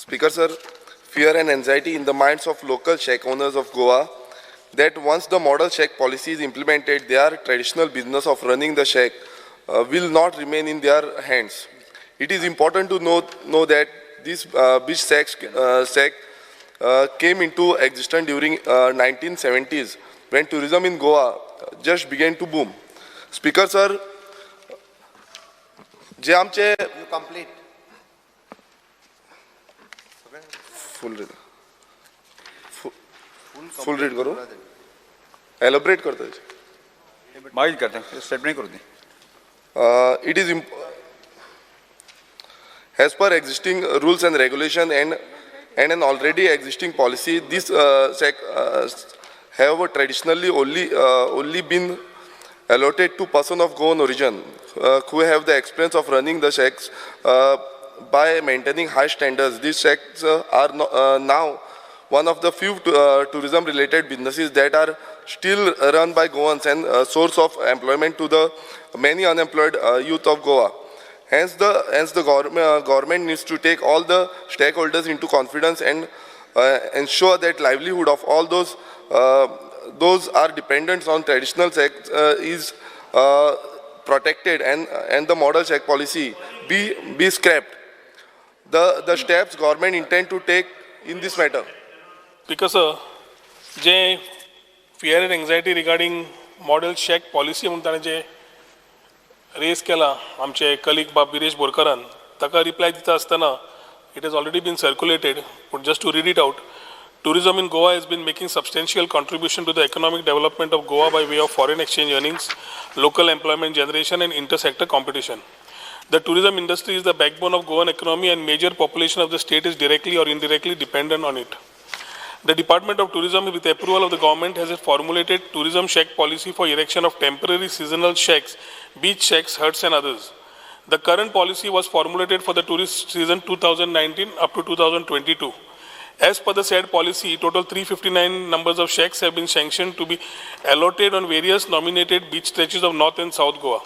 Speaker sir, fear and anxiety in the minds of local shack owners of Goa that once the model shack policy is implemented, their traditional business of running the shack will not remain in their hands. It is important to know that this beach shack came into existence during 1970s when tourism in Goa just began to boom. Speaker sir, जे आमचे You complete. Full read full read करूं? Elaborate करता. मागीर करता, statement करूं दी. It is as per existing rules and regulation and an already existing policy, this have traditionally only been allotted to person of Goan origin who have the experience of running the shacks by maintaining high standards. These shacks are now one of the few tourism related businesses that are still run by Goans and a source of employment to the many unemployed youth of Goa. Hence the government needs to take all the stakeholders into confidence and ensure that livelihood of all those are dependent on traditional shacks is protected and the model shack policy be scrapped. The steps government intend to take in this matter. Because sir, J fear and anxiety regarding model shack policy म्हणून ताणें जे rays केला आमचे colleague बाब विरेश बोरकरान, ताका reply दिता आसतना, it has already been circulated, पूण just to read it out: Tourism in Goa has been making substantial contribution to the economic development of Goa by way of foreign exchange earnings, local employment generation and inter-sector competition. The tourism industry is the backbone of Goan economy and major population of the state is directly or indirectly dependent on it. The Department of Tourism, with approval of the government, has formulated tourism shack policy for erection of temporary seasonal shacks, beach shacks, huts and others. The current policy was formulated for the tourist season 2019 up to 2022. As per the said policy, total 359 numbers of shacks have been sanctioned to be allotted on various nominated beach stretches of North and South Goa.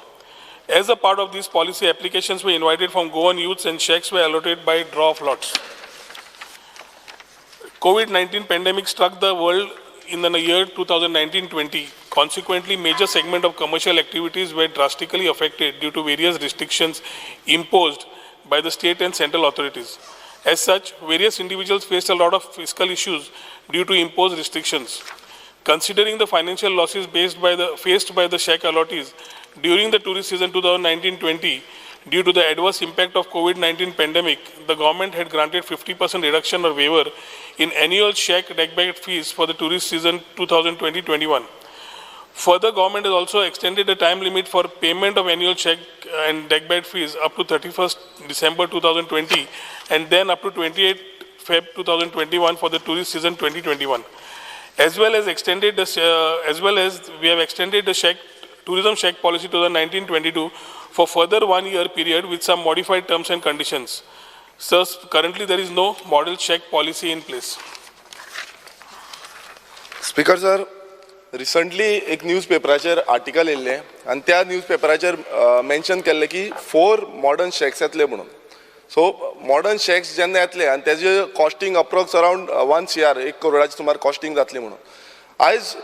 As a part of this policy, applications were invited from Goan youths and shacks were allotted by draw of lots. COVID-19 pandemic struck the world in the year 2019-20. Consequently, major segment of commercial activities were drastically affected due to various restrictions imposed by the state and central authorities. As such, various individuals faced a lot of fiscal issues due to imposed restrictions. Considering the financial losses faced by the shack allottees during the tourist season 2019-20, due to the adverse impact of COVID-19 pandemic, the government had granted 50% reduction or waiver in annual shack deckbed fees for the tourist season 2020-21. Further, government has also extended the time limit for payment of annual shack and deckbed fees up to 31st December 2020 and then up to 28 Feb 2021 for the tourist season 2021. As well as we have extended the shack tourism shack policy to the 1922 for further 1 year period with some modified terms and conditions. Sir, currently there is no model shack policy in place. Speaker sir, recently एक news पेपराचेर article येयल्लें आनी त्या news पेपराचेर mention केल्लें की four modern shacks येतले म्हणून. सो मॉडर्न शॅक्स जेन्ना येतले आनी तेजे costing approx around 1 CR, 1 करोडाचे सुमार कॉस्टींग जातली म्हणून. आयज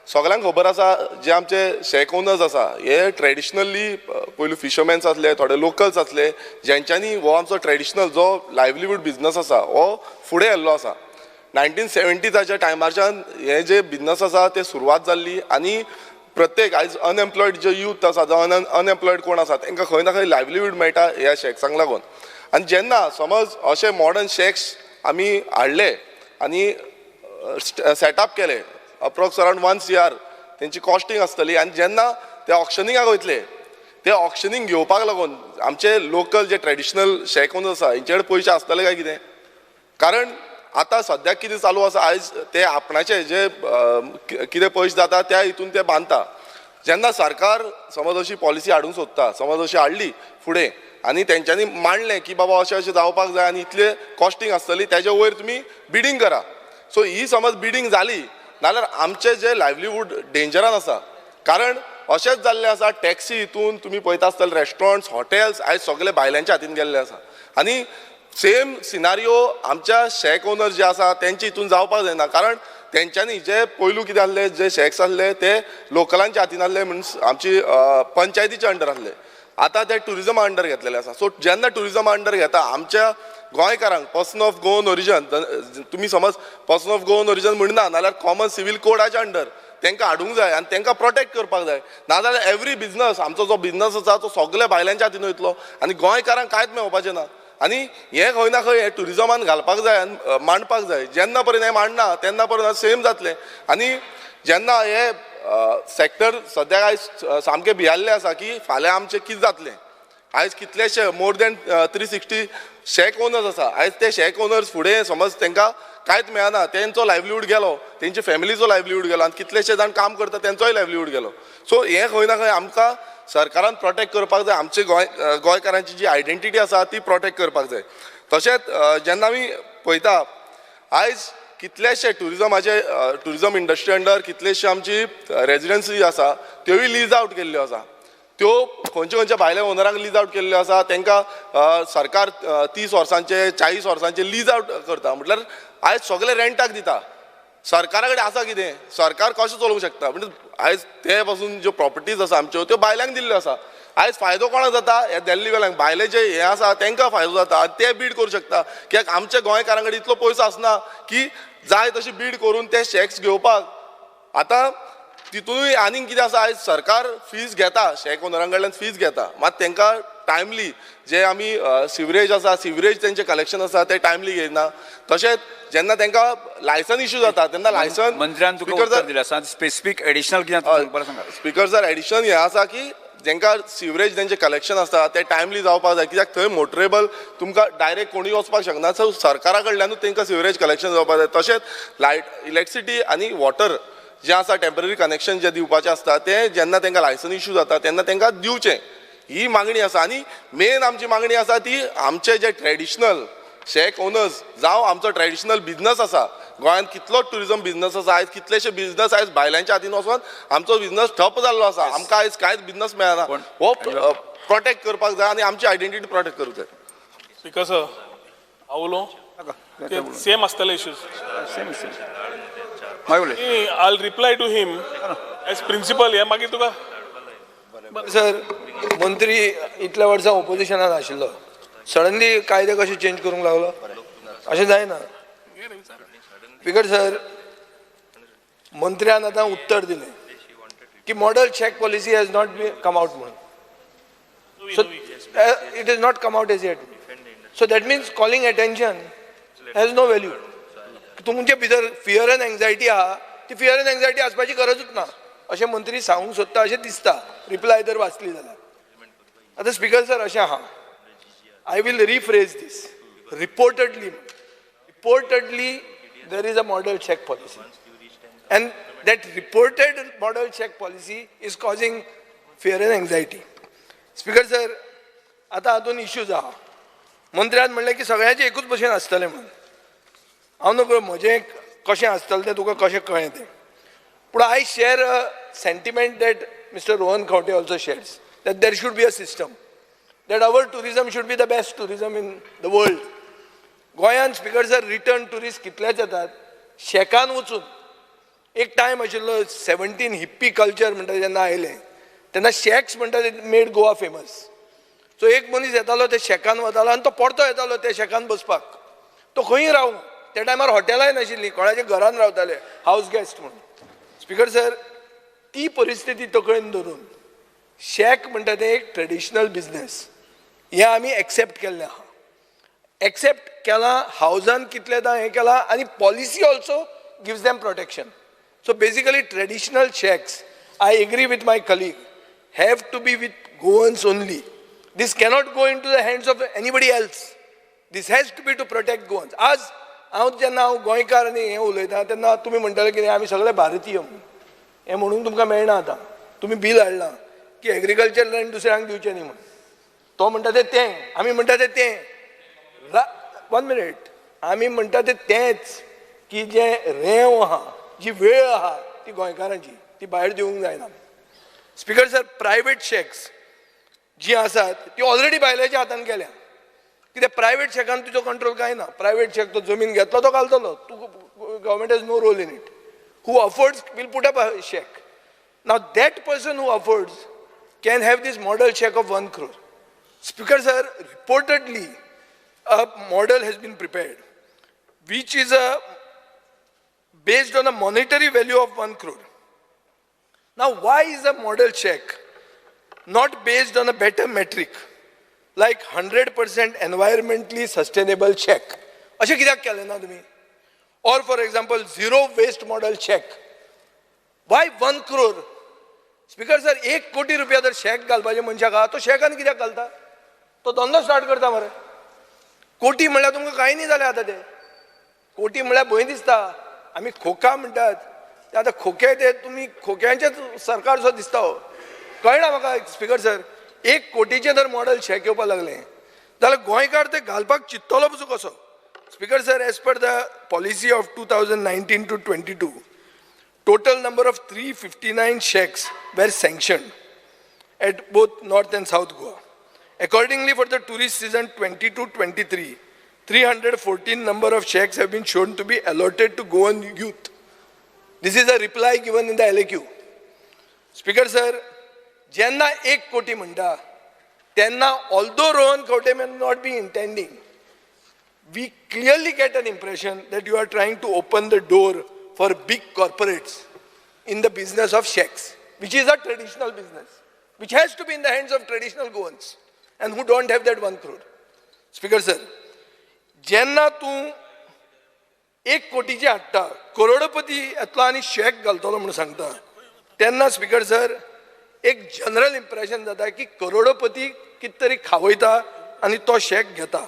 सगल्यांक खबर आसा, जे आमचे शॅक ओनर्स आसा हे ट्रेडिशनली पयलू फिशरमॅन्स आसले, थोडे लोकल्स आसले, जेंच्यांनी हो आमचो ट्रेडिशनल जो लायवलीहूड बिजनस आसा हो फुडें येल्लो आसा. 1970जाच्या टायमारच्यान हे जे बिजनस आसा ते सुरवात जाल्ली आनी प्रत्येक आयज अनएम्प्लॉयड जे यूथ आसा जावं अनएम्प्लॉयड कोण आसा, तांकां खंय ना खंय लायवलीहूड मेळटा ह्या शॅक्सांक लागून. आनी जेन्ना समज अशे मॉडर्न शॅक्स आमी हाडले आनी सेटअप केले, अप्रोक्स अरावंड 1 CR तेंची कॉस्टींग आसतली. आनी जेन्ना ते ऑक्शनिंगाक वयतले, ते ऑक्शनींग घेवपाक लागून आमचे लोकल जे ट्रेडिशनल शॅक ओनर्स आसा हेंचे कडेन पयशे आसतले काय कितें? कारण आतां सद्याक कितें चालू आसा, आयज ते आपणाचे जे कितें पयशे जाता त्या हितून ते बांदता. जेन्ना सरकार समज अशी पॉलिसी हाडूंक सोदता, समज अशी हाडली फुडें आनी तेंच्यांनी मांडलें की बाबा अशें अशें जावपाक जाय आनी इतले कॉस्टींग आसतली, तेजे वयर तुमी बिडींग करा. सो ही समज बिडींग जाली नाल्यार आमचे जे लायवलीहूड डेंजरान आसा. कारण अशेंच जाल्लें आसा, टॅक्सी हितून तुमी पळयता आसतले, रेस्टॉरंट्स, हॉटेल्स आयज सगळे भायल्यांच्या हातीन गेल्ले आसा आनी सेम सिनारियो आमच्या शॅक ओनर जे आसा तेंचे हितून जावपाक जायना, कारण तेंच्यांनी जे पयलू कितें आसले, जे शॅक्स आसले ते लोकलांच्या हातीन आसले, मिन्स आमची पंचायतीच्या अंडर आसले. आतां ते ट्युरिजमा अंडर घेतलेले आसा. सो जेन्ना ट्युरिजमा अंडर घेता आमच्या गोंयकारांक पर्सन ऑफ गोवन ओरिजन, तुमी समज पर्सन ऑफ गोवन ओरिजन म्हणना नाल्यार कॉमन सिवील कोडाच्या अंडर तांकां हाडूंक जाय आनी तांकां प्रोटेक्ट करपाक जाय. नाजाल्यार एवरी बिजनस, आमचो जो बिजनस आसा तो सगळे भायल्यांच्या हातीन वयतलो आनी गोंयकारांक कांयच मेळपाचें ना. आनी हें खंय ना खंय हें ट्युरिजमान घालपाक जाय आनी मांडपाक जाय. जेन्ना पर्यंत हें मांडना तेन्ना पर्यंत सेम जातलें. आनी जेन्ना हे सेक्टर सद्याक आयज सामकें भियाल्लें आसा की फाल्यां आमचें कितें जातलें. आयज कितलेशे मोर दॅन 360 शॅक ओनर्स आसा. आयज ते शॅक ओनर्स फुडें समज तांकां कांयच मेळना, तेंचो लायवलीहूड गेलो, तेंच्या फॅमिलीचो लायवलीहूड गेलो आनी कितलेशे जाण काम करता तेंचोय लायवलीहूड गेलो. सो हें खंय ना खंय आमकां सरकारान प्रोटेक्ट करपाक जाय, आमचे गोंयकारांची जी आयडेंटिटी आसा ती प्रोटेक्ट करपाक जाय. तशेंच जेन्ना आमी पळयता आयज कितलेशे ट्युरिजमाचे ट्युरिजम इंडस्ट्री अंडर कितलेशे आमची रेजिडन्सी आसा त्योय लीज आवट केल्ल्यो आसा. त्यो खंयच्या खंयच्या भायल्या ओनरांक लीज आवट केल्ल्यो आसा. तांकां सरकार 30 वर्सांचे 40 वर्सांचे लीज आवट करता. म्हटल्यार आयज सगळे रेंटाक दिता. सरकारा कडेन आसा कितें, सरकार कशें चलोवंक शकता? म्हणजे आयज ते पासून ज्यो प्रॉपर्टीज आसा आमच्यो त्यो भायल्यांक दिल्ल्यो आसा. आयज फायदो कोणाक जाता? ह्या दिल्ली वेल्यांक, भायले जे हे आसा तांकां फायदो जाता आनी ते बीड करूं शकता. कित्याक आमच्या गोंयकारां कडेन इतलो पयसो आसना की जाय तशी बीड करून ते शॅक्स घेवपाक. आतां तितूनय आनीक कितें आसा, आयज सरकार फीज घेता, शॅक ओनरां कडल्यान फीज घेता, मात तांकां टायमली जे आमी सिवरेज आसा, सिवरेज तेंचें कलेक्शन आसा तें टायमली घेयना. तशेंच जेन्ना तांकां लायसन इशू जाता तेन्ना लायसन मंत्र्यान तुका उत्तर दिलें आसा. स्पेसिफीक एडिशनल कितें सांगपाक सांगा. स्पीकर सर, एडिशनल हें आसा की जेंका सिवरेज तेंचें कलेक्शन आसता तें टायमली जावपाक जाय. कित्याक थंय मोटरेबल तुमकां डायरेक्ट कोणूय वचपाक शकना. सो सरकारा कडल्यानूच तांकां सिवरेज कलेक्शन जावपाक जाय. तशेंच लायट, इलेक्ट्रिसिटी आनी वॉटर जें आसा टेंपररी कनेक्शन जें दिवपाचें आसता तें जेन्ना तांकां लायसन इशू जाता तेन्ना तांकां दिवचें, ही मागणी आसा. आनी मेन आमची मागणी आसा ती आमचे जे ट्रेडिशनल शॅक ओनर्स जावं आमचो ट्रेडिशनल बिजनस आसा, गोंयांत कितलो ट्युरिजम बिजनस आसा, आयज कितलेशे बिजनस आयज भायल्यांच्या हातीन वचोन आमचो बिजनस ठप जाल्लो आसा. आमकां आयज कांयच बिजनस मेळना. हो प्रोटेक्ट करपाक जाय आनी आमची आयडेंटिटी प्रोटेक्ट करूंक जाय. स्पीकर सर, हांव उलोवं? सेम आसतले issues. Same same. I will reply to him as principal. हें मागीर तुका सर, मंत्री इतल्या वर्सां ओपोजिशनान आशिल्लो, सडनली कायदे कशे चेंज करूंक लागलो? अशें जायना. स्पीकर सर, मंत्र्यान आतां उत्तर दिलें की model shack policy has not be come out म्हणून. So it is not come out as yet. So that means calling attention has no value. तुमचे भितर फियर एंड एंगजायटी आहा, ती फियर एंड एंगजायटी आसपाची गरजूच ना अशें मंत्री सांगूंक सोदता अशें दिसता रिप्लाय जर वाचली जाल्यार. आतां स्पीकर सर, अशें आहा, I will rephrase this. Reportedly there is a model shack policy and that reported model shack policy is causing fear and anxiety. Speaker sir, आतां हातून इश्यूज आहा. मंत्र्यान म्हणलें की सगळ्यांचें एकूच भशेन आसतलें म्हणून. हांव नकळो म्हजें कशें आसतलें तें तुका कशें कळ्ळें तें, पूण I share a sentiment that Mister Rohan Khaunte also shares, that there should be a system, that our tourism should be the best tourism in the world. गोंयांत स्पीकर सर, रिटर्न ट्युरिस्ट कितलेच येतात शॅकान वचून. एक time आशिल्लो 17 hippie culture म्हणटा जेन्ना आयलें तेन्ना shacks म्हणटा ते मेड गोवा फेमस. सो एक मनीस येतालो ते शॅकान वतालो आनी तो परतो येतालो त्या शॅकान बसपाक. तो खंय रावूं, त्या टायमार हॉटेलांय नाशिल्लीं, कोणाच्या घरान रावताले हावस गेस्ट म्हणून. स्पीकर सर, ती परिस्थिती तकलेन धरून शॅक म्हणटा तें एक ट्रेडिशनल बिजनेस हें आमी एक्सेप्ट केल्लें आहा. एक्सेप्ट केलां, हावजान कितलेदां हें केलां आनी policy also gives them protection. So basically traditional shacks, I agree with my colleague, have to be with Goans only. This cannot go into the hands of anybody else. This has to be to protect Goans. आज हांव जेन्ना हांव गोंयकार आनी हें उलयता तेन्ना तुमी म्हणटाले की आमी सगळे भारतीय म्हणून. हें म्हणून तुमकां मेळना. आतां तुमी बील हाडलां की एग्रीकल्चर लँड दुसऱ्यांक दिवचें न्ही म्हणून. तो म्हणटा तें तें, आमी म्हणटा तें तें. 1 मिनीट, आमी म्हणटा तें तेंच की जें रेंव आहा, जी वेळ आहा ती गोंयकारांची, ती भायर दिवंक जायना. स्पीकर सर, प्रायवेट शॅक्स जी आसात ती ऑलरेडी भायल्याच्या हातान गेल्या. कित्याक प्रायवेट शॅकान तुजो कंट्रोल कांय ना. प्रायवेट शॅक तो जमीन घेतलो तो घालतलो, तूं government has no role in it. Who affords will put up a shack. Now that person who affords can have this model shack of 1 crore. Speaker sir, reportedly a model has been prepared which is a based on a monetary value of 1 crore. Now why is a model shack not based on a better metric like 100% environmentally sustainable shack? अशें कित्याक केलें ना तुमी? Or for example, zero waste model shack. Why 1 crore? Speaker sir, 1 कोटी रुपया जर shack घालपाचें मनशाक आहा, तो शॅकान कित्याक घालता? तो धंदो स्टार्ट करता मरे. कोटी म्हणल्यार तुमकां कांय न्ही जालें आतां तें. कोटी म्हणल्यार भंय दिसता. आमी खोका म्हणटात ते आतां खोके ते तुमी खोक्यांचेच सरकार सो दिसता हो. कळना म्हाका स्पीकर सर, 1 कोटीचें जर मॉडल शॅक येवपाक लागलें जाल्यार गोंयकार ते घालपाक चिंत्तलो पसून कसो? Speaker sir, as per the policy of 2019 to 22, total number of 359 shacks were sanctioned at both North and South Goa. Accordingly, for the tourist season 22-23, 314 number of shacks have been shown to be allotted to Goan youth. This is a reply given in the LAQ. Speaker sir, जेन्ना 1 कोटी म्हणटा तेन्ना although Rohan Khaunte may not be intending, we clearly get an impression that you are trying to open the door for big corporates in the business of shacks, which is a traditional business, which has to be in the hands of traditional Goans and who don't have that 1 crore. Speaker sir, जेन्ना तूं 1 कोटीचे हाडटा, करोडपती येतलो आनी shack घालतलो म्हणून सांगता, तेन्ना speaker sir एक जनरल इम्प्रेशन जाता की करोडपती कितें तरी खावयता आनी तो शॅक घेता.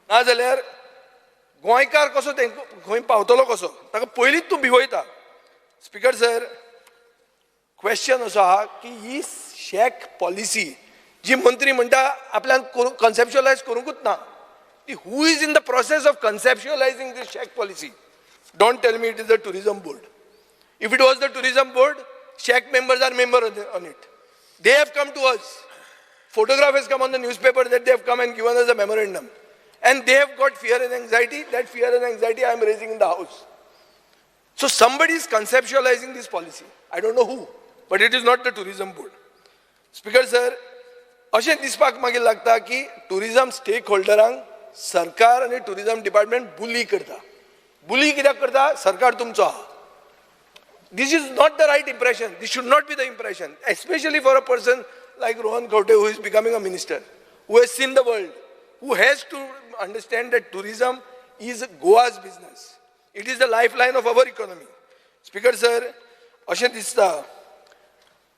नाजाल्यार गोंयकार कसो तेंकां खंय पावतलो कसो, ताका पयलींच तूं भिवयता. स्पीकर सर, क्वेश्चन असो आहा की ही शॅक पॉलिसी जी मंत्री म्हणटा आपल्यान कन्सेप्च्युअलायज करूंकूच ना, ती who is in the process of conceptualizing this shack policy? Don't tell me it is the tourism board. If it was the tourism board, shack members are member on it. They have come to us. Photograph has come on the newspaper that they have come and given us a memorandum. And they have got fear and anxiety. That fear and anxiety I am raising in the house. So somebody is conceptualizing this policy. I don't know who, but it is not the tourism board. Speaker sir, अशें दिसपाक मागीर लागता की tourism stake होल्डरांक सरकार आनी tourism department बुली करता. बुली कित्याक करता? सरकार तुमचो आहा. This is not the right impression. This should not be the impression, especially for a person like Rohan Khaunte, who is becoming a minister, who has seen the world, who has to understand that tourism is Goa's business. It is the lifeline of our economy. Speaker sir, अशें दिसता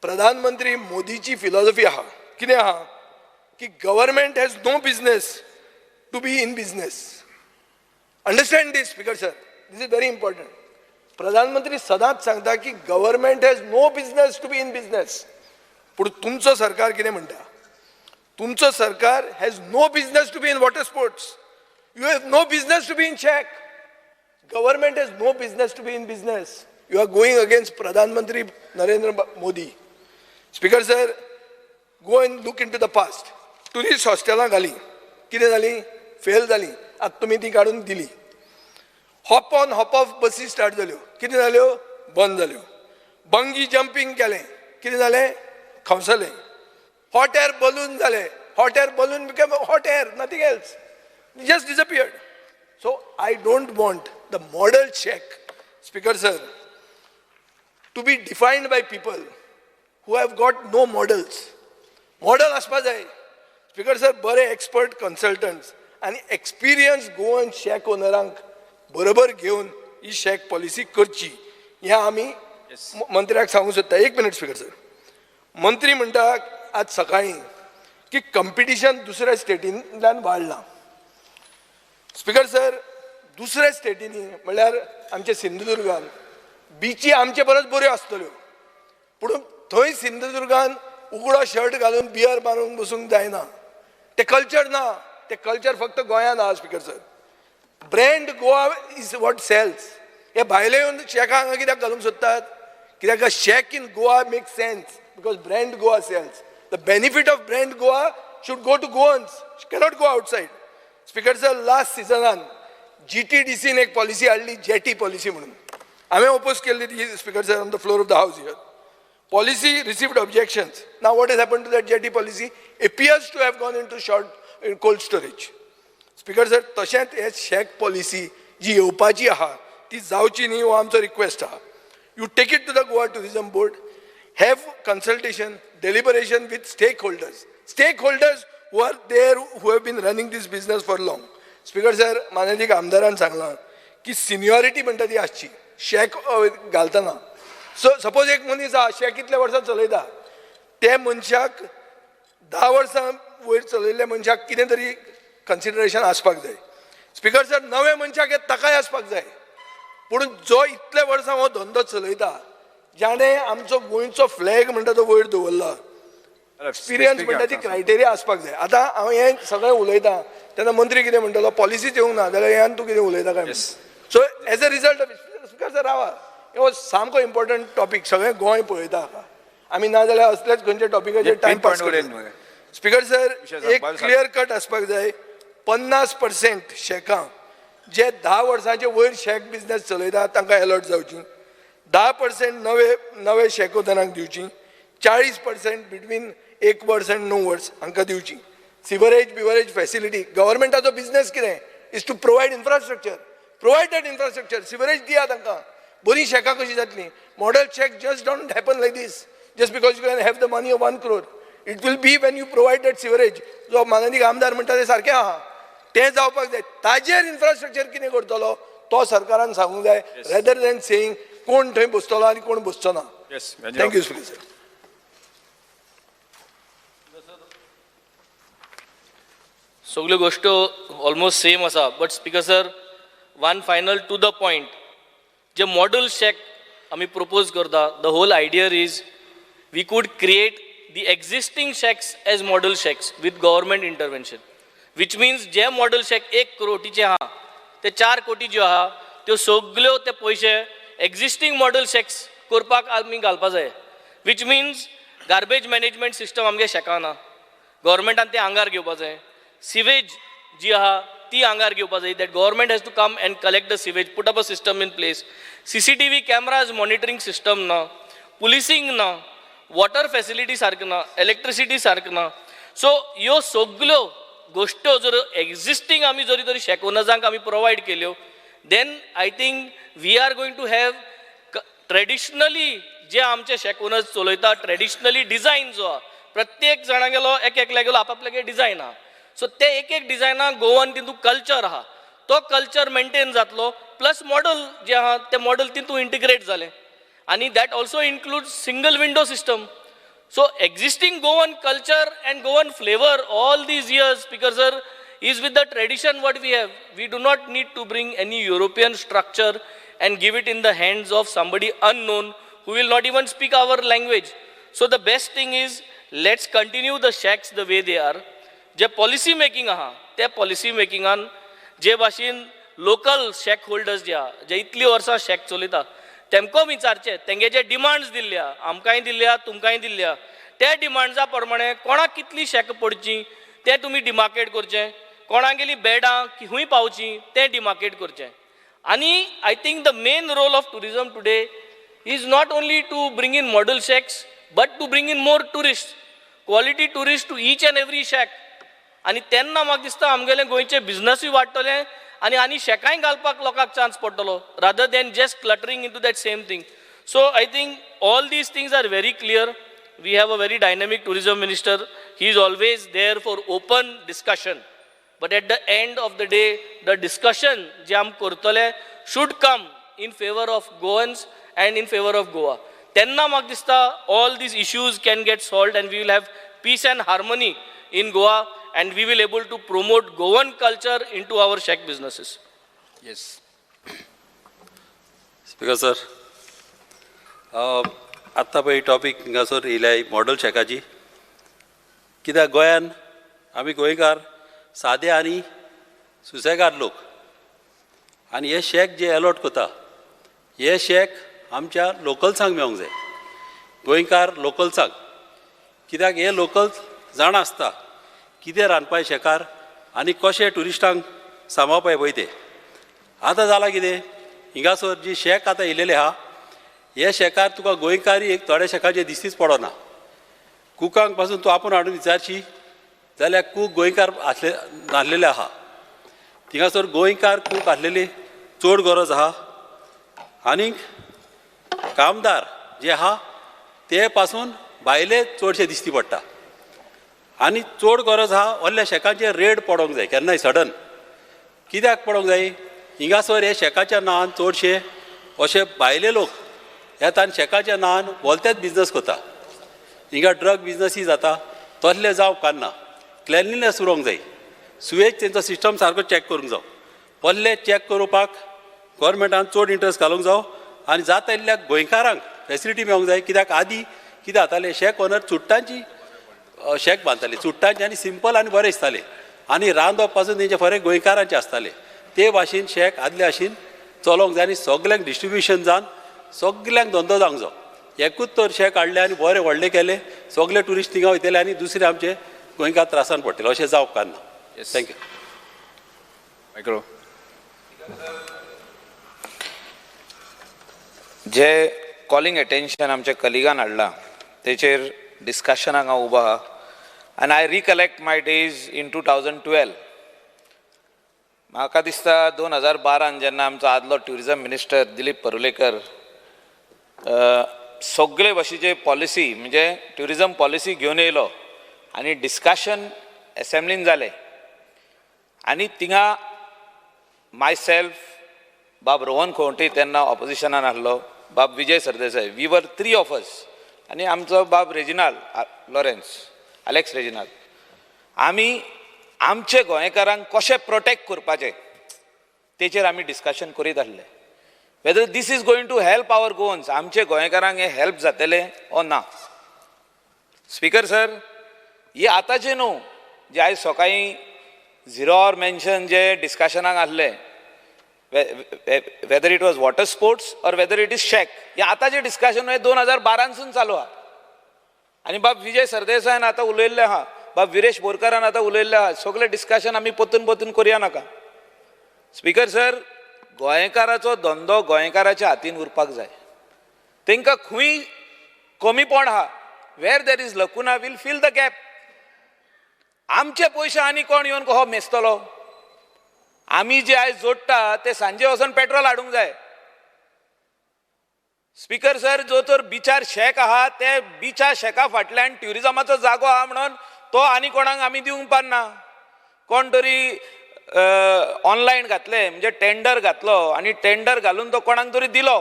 प्रधानमंत्री मोदीची philosophy आहा, कितें आहा की government has no business to be in business. Understand this, Speaker sir, this is very important. प्रधानमंत्री सदांच सांगता की government has no business to be in business. पूण तुमचो सरकार कितें म्हणटा? तुमचो सरकार has no business to be in water sports. You have no business to be in shack. Government has no business to be in business. You are going against प्रधानमंत्री Narendra Modi. Speaker sir, go and look into the past. Tourist हॉस्टेलां घाली, कितें जाली? Fail जाली. आतां तुमी ती काडून दिली. हॉप ऑन हॉप ऑफ बसी स्टार्ट जाल्यो, कितें जाल्यो? बंद जाल्यो. बंगी जंपींग केलें, कितें जालें? खंवसलें. हॉट एयर बलून जालें, hot air balloon became hot air, nothing else, just disappeared. So I don't want the model shack, Speaker sir, to be defined by people who have got no models. Model आसपा जाय. Speaker sir, बरे expert consultants आनी experience Goan shack ओनरांक बरोबर घेवन ही shack policy करची, हें आमी मंत्र्याक सांगूंक सोदता. 1 minute speaker sir. मंत्री म्हणटा आज सकाळीं की कंपिटिशन दुसऱ्या स्टेटींतल्यान वाडलां. स्पीकर सर, दुसऱ्या स्टेटींनी म्हणल्यार आमच्या सिंधुदुर्गान बिची आमचे परस बऱ्यो आसतल्यो, पूण थंय सिंधुदुर्गान उगडो शर्ट घालून बियर मारून बसूंक जायना. तें कल्चर ना. तें कल्चर फक्त गोंयांत आहा. Speaker sir, brand Goa is what sells. हे भायले येवन शॅकां हांगा कित्याक घालूंक सोदतात? कित्याक shack in Goa make sense because brand Goa sells. The benefit of brand Goa should go to Goans, cannot go outside. Speaker sir, last सिजनान जीटीडीसीन एक पॉलिसी हाडली, जेटी पॉलिसी म्हणून. हांवें ओपोज केल्ली ती, Speaker sir, on the floor of the house here. Policy received objections. Now what has happened to that jetty policy? Appears to have gone into short in cold storage. Speaker sir, तशेंच हे shack policy जी येवपाची आहा ती जावची न्ही हो आमचो रिक्वेस्ट आहा. You take it to the Goa Tourism Board, have consultation, deliberation with stakeholders, stakeholders who are there, who have been running this business for long. Speaker sir, माननीय आमदारान सांगलां की सिनियरिटी म्हणटा ती आसची शॅक घालतना. सो सपोज एक मनीस आहा, शॅक कितल्या वर्सां चलयता, ते मनशाक 10 वर्सां वयर चलयल्ल्या मनशाक कितें तरी कन्सिडरेशन आसपाक जाय. स्पीकर सर, नव्या मनशाक हें ताकाय आसपाक जाय, पूण जो इतले वर्सां हो धंदो चलयता, जाणें आमचो गोंयचो फ्लॅग म्हणटा तो वयर दवरला, एक्सपिरियन्स म्हणटा ती क्रायटेरिया आसपाक जाय. आतां हांव हें सगळें उलयतां तेन्ना मंत्री कितें म्हणटलो? पॉलिसीच येवंक ना जाल्यार ह्यान तूं कितें उलयता काय? So as a result of, Speaker sir, रावा, हो सामको इम्पॉर्टंट टॉपीक, सगळें गोंय पळयता हाका. आमी ना जाल्यार असलेच खंयच्या टॉपिकाचेर टायमपास. स्पीकर सर, एक क्लियर कट आसपाक जाय. 50% शॅकां जे 10 वर्सांचे वयर शॅक बिजनेस चलयता तांकां एलॉट जावची, 10% नवे नवे शॅक ओनरांक दिवची, 40% बिटवीन एक वर्स आनी 9 वर्स हांकां दिवची. सिवरेज बिवरेज फॅसिलिटी, गव्हर्मेंटाचो बिजनेस कितें is to provide infrastructure. Provide that infrastructure. Sewerage दिया तांकां, बरीं शॅकां कशीं जातलीं? Model shack just don't happen like this, just because you can have the money of 1 crore. It will be when you provide that sewerage. जो माननीय आमदार म्हणटा ते सारकें आहा, तें जावपाक जाय. ताजेर इन्फ्रास्ट्रक्चर कितें करतलो तो सरकारान सांगूंक जाय, रेदर दॅन सेईंग कोण थंय बसतलो आनी कोण बसचो ना. Thank you, Speaker sir. सगल्यो गोश्ट्यो ऑलमोस्ट सेम आसा, but Speaker sir, one final to the point. J model shack आमी प्रपोज करता, the whole idea is we could create the existing shacks as model shacks with government intervention, which means J model shack 1 कोटीचे आहा ते 4 कोटी ज्यो आहा त्यो सगल्यो ते पयशे एक्झिस्टींग मॉडल शॅक्स करपाक आमी घालपा जाय, which means garbage management system आमगे शॅकां ना, गव्हर्मेंटान तें आंगार घेवपा जाय. सिवेज जी आहा ती आंगार घेवपा जाय, that government has to come and collect the sewage, put up a system in place. CCTV cameras monitoring system ना, पुलिसींग ना, वॉटर फॅसिलिटी सारकें ना, इलेक्ट्रिसिटी सारकें ना. सो ह्यो सगल्यो गोश्ट्यो जर एक्झिस्टींग आमी जरी तरी शॅक ओनर्सांक आमी प्रोवायड केल्यो, then I think we are going to have traditionally जे आमचे शॅक ओनर्स चलयता, ट्रेडिशनली डिझायन जो आहा, प्रत्येक जाणागेलो एक एकल्यागेलो आपापल्यागे डिझायन आहा. सो ते एक एक डिझायना गोवन तितून कल्चर आहा, तो कल्चर मेंटेन जातलो, प्लस मॉडल जे आहा ते मॉडल तितून इंटिग्रेट जालें आनी that also include single window system. So existing Goan culture and Goan flavour all these years, Speaker sir, is with the tradition what we have. We do not need to bring any European structure and give it in the hands of somebody unknown who will not even speak our language. So the best thing is, let's continue the shacks the way they are. J policy making आहा ते policy मेकिंगान जे भाशेन local shack holders जे आहा, जे इतलीं वर्सां shack चलयता, तेमकां विचारचें, तेंगे जे demands दिल्ले आहा, आमकांय दिल्ले आहा, तुमकांय दिल्ले आहा, त्या डिमांड्सा प्रमाणे कोणाक कितली शॅक पडची तें तुमी डिमार्केट करचें, कोणागेली बेडां खंय पावची तें डिमार्केट करचें. आनी I think the main role of tourism today is not only to bring in model shacks but to bring in more tourist, quality tourist to each and every shack. आनी तेन्ना म्हाका दिसता आमगेलें गोंयचें बिजनसूय वाडटलें आनी आनी शॅकांय घालपाक लोकांक चान्स पडटलो, rather than just cluttering into that same thing. So I think all these things are very clear. We have a very dynamic tourism minister. He is always there for open discussion, but at the end of the day, the discussion जे आमी करतले should come in favour of Goans and in favour of Goa. तेन्ना म्हाका दिसता all these issues can get solved and we will have peace and harmony in Goa and we will able to promote Goan culture into our shack businesses. Yes. Speaker sir, आत्तां पळय topic हिंगासर येयल्याय model शॅकाची. कित्याक गोंयान आमी गोंयकार सादे आनी सुसेगाद लोक आनी हे शॅक जे एलॉट करता, हे शॅक आमच्या लोकल्सांक मेळोंक जाय, गोंयकार लोकल्सांक. कित्याक हे लोकल्स जाणा आसता कितें रांदपा शॅकार आनी कशें ट्युरिस्टांक सांबाळपाक पळय ते. आतां जालां कितें, हिंगासर जी शॅक आतां येयलेले आहा हे शॅकार तुका गोंयकारी एक थोड्या शॅकाचे दिसतीच पडना. कुकांक पासून तूं आपूण हाडून विचारशी जाल्यार कूक गोंयकार आसले नासलेले आहा. थिंगासर गोंयकार कूक आसलेली चड गरज आहा. आनीक कामदार जे आहा ते पासून भायले चडशे दिसती पडटा. आनी चड गरज आहा व्हडल्या शॅकांचेर रेड पडोंक जाय केन्नाय सडन. कित्याक पडोंक जाय, हिंगासर हे शॅकाच्या नांवान चडशे अशे भायले लोक येता आनी शॅकाच्या नांवान वोलतेच बिजनस करता. हिंगा ड्रग बिजनसूय जाता, तसले जावंक कारना. क्लिनलीनेस उरोंक जाय, सुवेज तेंचो सिस्टम सारको चॅक करूंक जावो. पल्ले चॅक करपाक गोवोरमेंटान चड इंट्रस्ट घालूंक जावो आनी जाता इल्ल्या गोंयकारांक फेसिलिटी मेळोंक जाय. कित्याक आदी कितें जातालें, शॅक ओनर चुट्टांची शॅक बांदताले, चुट्टांचे आनी सिंपल आनी बरें दिसतालें आनी रांदप पासून तेंचे फरक गोंयकारांचे आसताले. ते भाशेन शॅक आदले भाशेन चलोवंक जाय आनी सगल्यांक डिस्ट्रिब्युशन जावन सगल्यांक धंदो जावंक जावो. एकूच तर शॅक हाडले आनी बरे व्हडले केले, सगले ट्युरिस्ट थिंगा वयतले आनी दुसरे आमचे गोंयकार त्रासान पडटले, अशें जावंक कारना. Thank you. Micro. J calling attention आमच्या कलिगान हाडलां तेचेर डिस्कशनाक हांव उबो आहा. आनी I recollect my days in 2012. म्हाका दिसता 2012 जेन्ना आमचो आदलो ट्युरिजम मिनिस्टर दिलीप परुलेकर सगळे भाशेचे पॉलिसी म्हणजे ट्युरिजम पॉलिसी घेवन येयलो आनी डिस्कशन एसेंब्लीन जालें आनी थिंगा my self, बाब रोहन खंवटे तेन्ना ऑपोजिशनान आसलो, बाब Vijay Sardesai, we were 3 of us आनी आमचो बाब रेजिनाल लॉरेन्स, अलेक्स रेजिनाल. आमी आमचे गोंयकारांक कशें प्रोटेक्ट करपाचें तेचेर आमी डिस्कशन करीत आसले. Whether this is going to help our Goans, आमचे गोंयकारांक हें हेल्प जातलें ओ ना. स्पीकर सर, हे आतांचें न्हू जे आयज सकाळीं झिरो our mention जे डिस्कशनाक आसलें, whether it was water sports or whether it is shack, हे आतांचें डिस्कशन हें 2012सून चालू आहा. आनी बाब विजय सरदेसायान आतां उलयल्लें आहा, बाब विरेश बोरकारान आतां उलयल्लें आहा, सगळें डिस्कशन आमी परतून परतून करया नाका. स्पीकर सर, गोंयकाराचो धंदो गोंयकाराच्या हातीन उरपाक जाय. तांकां खंय कमीपण आहा, where there is lacuna will fill the gap. आमचे पयशे आनी कोण येवन हो मेजतलो? आमी जे आयज जोडटा ते सांजे वचून पेट्रोल हाडूंक जाय. स्पीकर सर, जो तर बिचार शॅक आहा ते बिचार शॅका फाटल्यान ट्युरिजमाचो जागो आहा म्हणून तो आनी कोणाक आमी दिवंक पारना. कोण तरी ऑनलायन घातले म्हणजे टेंडर घातलो आनी टेंडर घालून तो कोणाक तरी दिलो,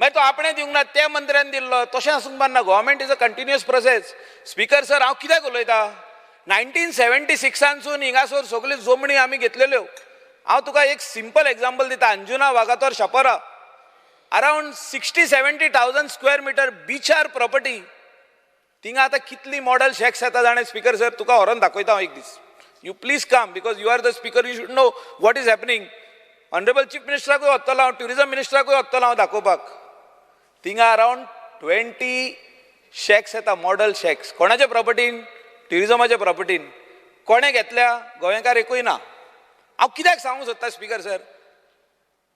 मागीर तो आपणें दिवंक ना, त्या मंत्र्यान दिल्लो. तशें आसूंक पारना. Government is a continuous process. Speaker sir, हांव कित्याक उलयता, 1976सानसून हिंगासर सगल्यो जमणी आमी घेतलेल्यो. हांव तुका एक सिंपल एग्जाम्पल दिता. Anjuna Vagator Chapora around 60-70,000 square metre बिचार प्रॉपर्टी, थिंगा आतां कितली मॉडल शॅक्स येता जाणें. स्पीकर सर, तुका व्हरोन दाखयता हांव एक दीस. You please come because you are the speaker, you should know what is happening. Honourable chief मिनिस्टराकूय वतलो हांव, ट्युरिजम मिनिस्टराकूय वतलो हांव दाखोवपाक. थिंगा अरावंड 20 शॅक्स येता, मॉडल शॅक्स. कोणाच्या प्रॉपर्टीन? ट्युरिजमाच्या प्रॉपर्टीन. कोणें घेतल्या? गोंयकार एकूय ना. हांव कित्याक सांगूंक सोदता speaker sir,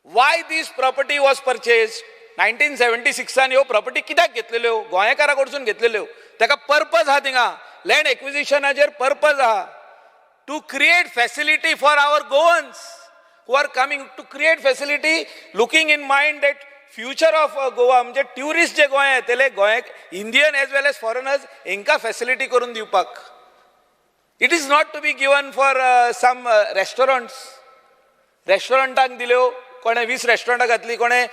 why this property was purchase? 1976 ह्यो प्रॉपर्टी कित्याक घेतलेल्यो? गोंयकारा कडसून घेतलेल्यो. ताका पर्पज आहा, थिंगा लँड एक्विजिशनाचेर पर्पज आहा, to create facility for our Goans who are coming, to create facility looking in mind that future of Goa, म्हणजे ट्युरिस्ट जे गोंय येतले, गोंयाक Indian as well as foreigners, हांकां फेसिलिटी करून दिवपाक. It is not to be given for some restaurants. रेस्टॉरंटांक दिल्यो, कोणें 20 रेस्टॉरंटां घातली, कोणें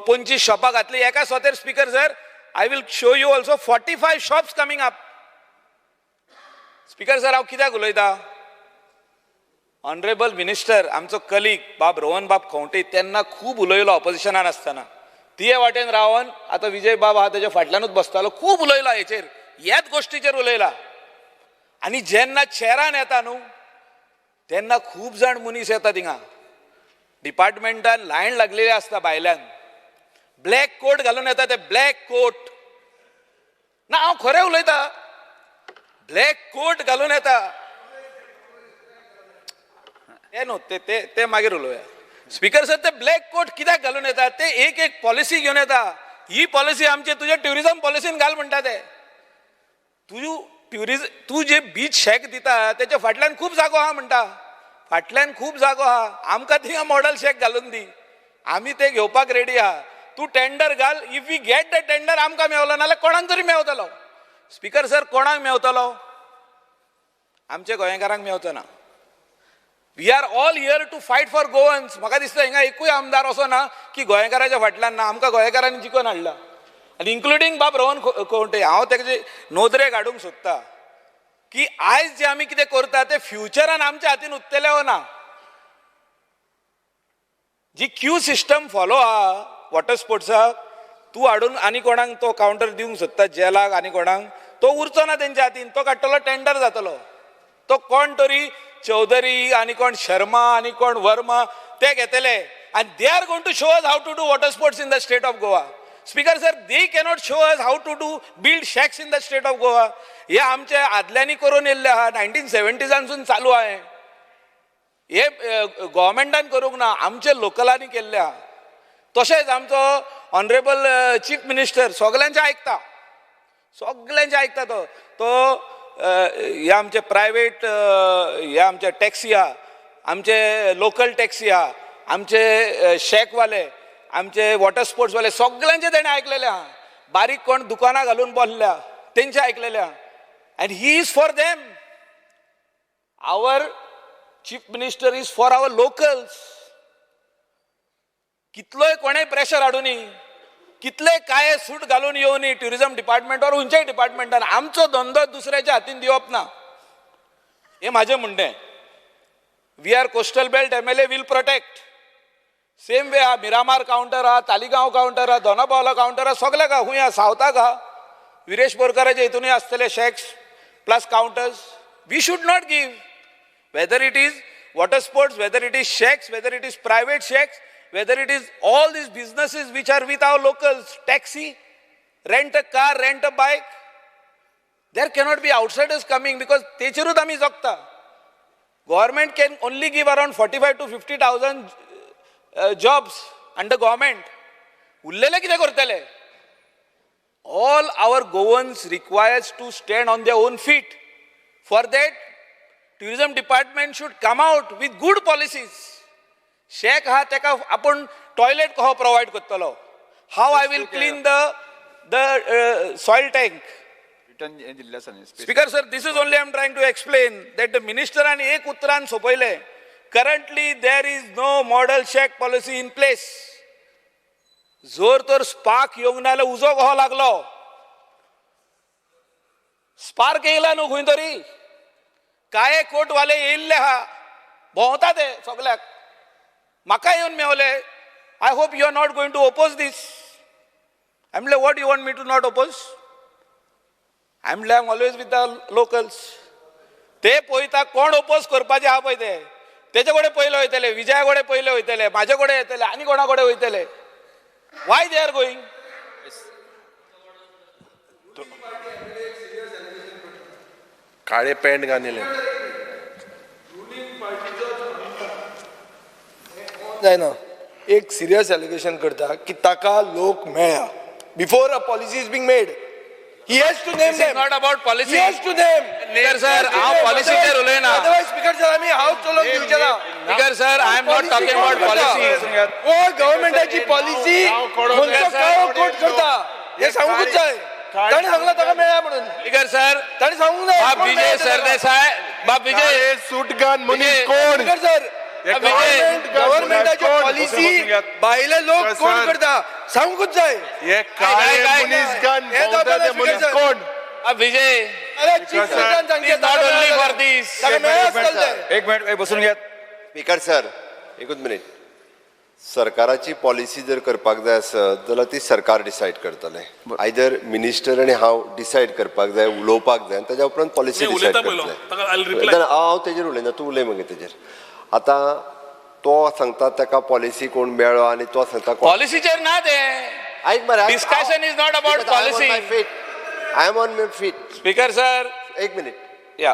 25 शॉपां घातली. एका Soter speaker sir, I will show you also 45 shops coming up. Speaker sir, हांव कित्याक उलयता, ऑनरेबल मिनिस्टर आमचो कलीग बाब रोहन बाब खंवटे तेन्ना खूब उलयलो ऑपोजिशनान आसतना. तिये वाटेन रावन आतां विजय बाब आहा तेज्या फाटल्यानूच बसतालो, खूब उलयला हेचेर, ह्याच गोश्टीचेर उलयला. आनी जेन्ना चेरान येता न्हू तेन्ना खूब जाण मनीस येता थिंगा. डिपार्टमेंटान लायन लागलेली आसता भायल्यान, ब्लॅक कोट घालून येता ते, ब्लॅक कोट. ना, हांव खरें उलयता, ब्लॅक कोट घालून येता. ते न्हू, ते ते ते मागीर उलोवया. स्पीकर सर, ते ब्लॅक कोट कित्याक घालून येता? ते एक एक पॉलिसी घेवन येता. ही पॉलिसी आमची तुज्या ट्युरिजम पॉलिसीन घाल म्हणटा ते. तुजू ट्युरिज तूं जे बीच शॅक दिता तेच्या फाटल्यान खूब जागो आहा म्हणटा, फाटल्यान खूब जागो आहा, आमकां थिंगा मॉडल शॅक घालून दी, आमी ते घेवपाक रेडी आहा. तूं टेंडर घाल, if we get the tender आमकां मेवलो नाल्यार कोणाक तरी मेवतलो. स्पीकर सर, कोणाक मेवतलो? आमच्या गोंयकारांक मेवचो ना. We are all here to fight for Goans. म्हाका दिसता हिंगा एकूय आमदार असो ना की गोंयकाराच्या फाटल्यान ना. आमकां गोंयकारांनी जिखोवन हाडला, आनी इन्क्लुडींग बाब रोहन खंवटे. हांव तेजे नदरेक हाडूंक सोदता की आयज जे आमी कितें करता ते फ्युचरान आमच्या हातीन उरतलें वो ना. जी क्यू सिस्टम फॉलो आहा वॉटर स्पोर्ट्साक, तूं हाडून आनी कोणाक तो कावंटर दिवंक सोदता, जेलाक आनी कोणाक, तो उरचो ना तेंच्या हातीन. तो काडटलो, टेंडर जातलो. तो कोण तरी चौधरी आनी कोण शर्मा आनी कोण वर्मा ते घेतले, आनी they are going to show us how to do water sports in the state of Goa. Speaker sir, they cannot show us how to do build shacks in the state of Goa. हे आमच्या आदल्यांनी करून येयल्ले आहा, 1970सानसून चालू आहा. हे गव्हर्मेंटान करूंक ना, आमचे लोकलांनी केल्ले आहा. तशेंच आमचो ऑनरेबल चीफ मिनिस्टर सगल्यांचें आयकता, सगल्यांचें आयकता तो. तो हे आमचे प्रायवेट, हे आमचे टॅक्सी आहा, आमचे लोकल टॅक्सी आहा, आमचे शॅकवाले, आमचे वॉटर स्पोर्ट्सवाले, सगल्यांचे तेणें आयकलेले आहा. बारीक कोण दुकानां घालून बसल्या तेंचे आयकलेले आहा. And he is for them. Our chief minister is for our locals. कितलोय कोणेय प्रेशर हाडुनी, कितले काय सूट घालून येवनी ट्युरिजम डिपार्टमेंटार, खंयच्याय डिपार्टमेंटान, आमचो धंदो दुसऱ्याच्या हातीन दिवप ना, हें म्हाजें म्हणणें. We are coastal belt MLA, will protect. Same way आहा, मिरामार कावंटर आहा, तालिगांव कावंटर आहा, दोनापावला कावंटर आहा, सगल्याक आहा, खूंय आहा, सावथाक आहा, विरेश बोरकाराच्या हितूनय आसतले shacks plus counters. We should not give, whether it is water sports, whether it is shacks, whether it is private shacks, whether it is all these businesses which are with our locals, taxi, rent a car, rent a bike. There cannot be outsiders coming because तेचेरूच आमी जगता. Government can only give around 45 to 50,000 jobs under government. उरलेले कितें करतले? All our Goans requires to stand on their own feet. For that, tourism department should come out with good policies. Shack आहा तेका आपूण toilet कसो provide करतलो, how I will clean the soil tank. Speaker sir, this is only I am trying to explain that the मिनिस्टरान एक उतरान सोंपयलें, currently there is no model shack policy in place. जोर तर spark येवंक ना जाल्यार उजो कसो लागलो? स्पार्क येयला न्हू खंय तरी. काळे कोटवाले येयल्ले आहा, भोंवता ते सगल्याक, म्हाका येवन मेवले. I hope you are not going to oppose this. I म्हणलें, what you want me to not oppose? I म्हणलें, I am always with the locals. ते पळयता कोण ओपोज करपाचे आहा पळय ते, तेजे कडेन पयले वयतले, विजया कडेन पयले वयतले, म्हाजे कडेन येतले, आनी कोणा कडेन वयतले. Why they are going? काळे पॅन्ट घालिल्ले जायना. एक सिरियस एलिगेशन करता की ताका लोक मेळ्ळा before a policy is being made. He has to name This is them. not about policy. He has to name. Speaker sir, हांव पॉलिसीचेर उलयना. Otherwise, Speaker sir, आमी हाऊस चलोवंक दिवचे ना. Speaker sir, I am not talking about policy. कोण गव्हर्मेंटाची policy खंयचो काळो कोट करता हें सांगूंकूच जाय. ताणें सांगलां ताका मेळ्ळा म्हणून. स्पीकर सर, ताणें सांगूंक जाय. बाब कोण विजय मेळ्ळा ते ताका. सरदेसाय, बाब विजय सूट घान मनीस कोण? स्पीकर सर, गव्हर्मेंटाची पॉलिसी भायले लोक कोण करता सांगूंकूच जाय. हे काळे मनीस घान हे भोंवता ते मनीस कोण? बाब विजय, अरे चीफ मिनिस्टरान सांगचें, not only for this. ताका मेळ्ळा आसतलें. एक मिनिट बसून घेयात. स्पीकर सर, एकूच मिनीट. सरकाराची पॉलिसी जर करपाक जाय आसत जाल्यार ती सरकार डिसायड करतलें. आयदर मिनिस्टर आनी हांव डिसायड करपाक जाय, उलोवपाक जाय, आनी ताज्या उपरांत पॉलिसी तुमी डिसायड उलयता पयलो, ताका I'll करतले. reply. ना, हांव तेजेर उलयना, तूं उलय मागीर तेजेर. आतां तो सांगता ताका पॉलिसी कोण मेळ्ळो आनी तो सांगता कोण. पॉलिसीचेर ना ते. आयक मरे. Discussion is not about policy. I am on my feet. Speaker sir, एक मिनीट. या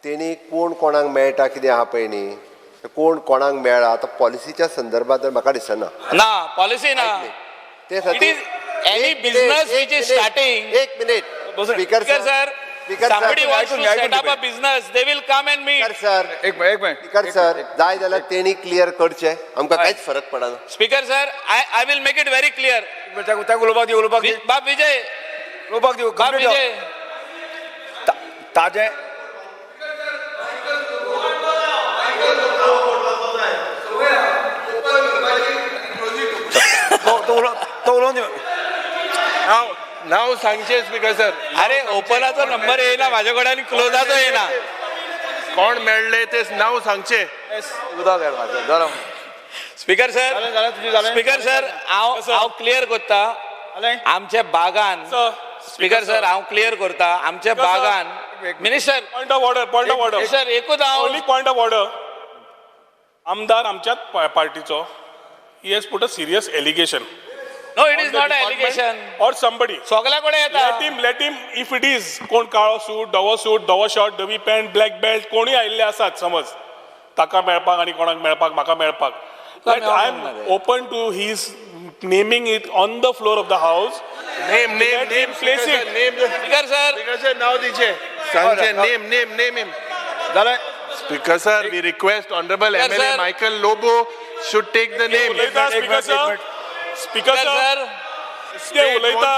तेणी कोण कोणाक मेळटा कितें आहा पळय न्ही, कोण कोणाक मेळ्ळा आतां पॉलिसीच्या संदर्भात तर म्हाका दिसना. ना पॉलिसी ना. ते It is any business which is starting. एक minute speaker sir, somebody wants to set up a business, they will come and meet. Sir, एक मिनिट. स्पीकर सर, जाय जाल्यार तेणी क्लियर करचें, आमकां कांयच फरक पडना. Speaker sir, I will make it very clear. ताका उलोवपाक दी, उलोवपाक दी. बाब विजय, उलोवपाक दी. बाब विजय, ताजें तो उलोवन दी. नाव सांगचें स्पीकर सर. अरे ओपनाचो नंबर येयना म्हाजे कडेन आनी क्लोजाचो येयना. कोण मेळ्ळे ते नाव सांगचें. स्पीकर सर, स्पीकर सर, हांव हांव क्लियर करता आमच्या बागान. स्पीकर सर, हांव क्लियर करता आमच्या बागान. Minister, point of order, point of order sir, एकूच हांव ओनली पॉयंट ऑफ ऑर्डर. आमदार आमच्याच पार्टीचो, he has put a serious allegation. No, it is not allegation or somebody. सगल्या कडेन येता. Let him, let him, if it is कोण काळो सूट, धवो सूट, धवो शर्ट, धवी पॅन्ट, ब्लॅक बेल्ट, कोणूय आयिल्ले आसात समज ताका मेळपाक आनी कोणाक मेळपाक म्हाका मेळपाक, I am open to his naming it on the floor of the house. Name, name, name, place it. Name. Speaker sir, speaker sir, नाव दिचें, सांगचें. Name, name, name him. जालें. Speaker sir, we request honourable MLA Michael Lobo should take the name. उलयता speaker sir, speaker sir, ते उलयता,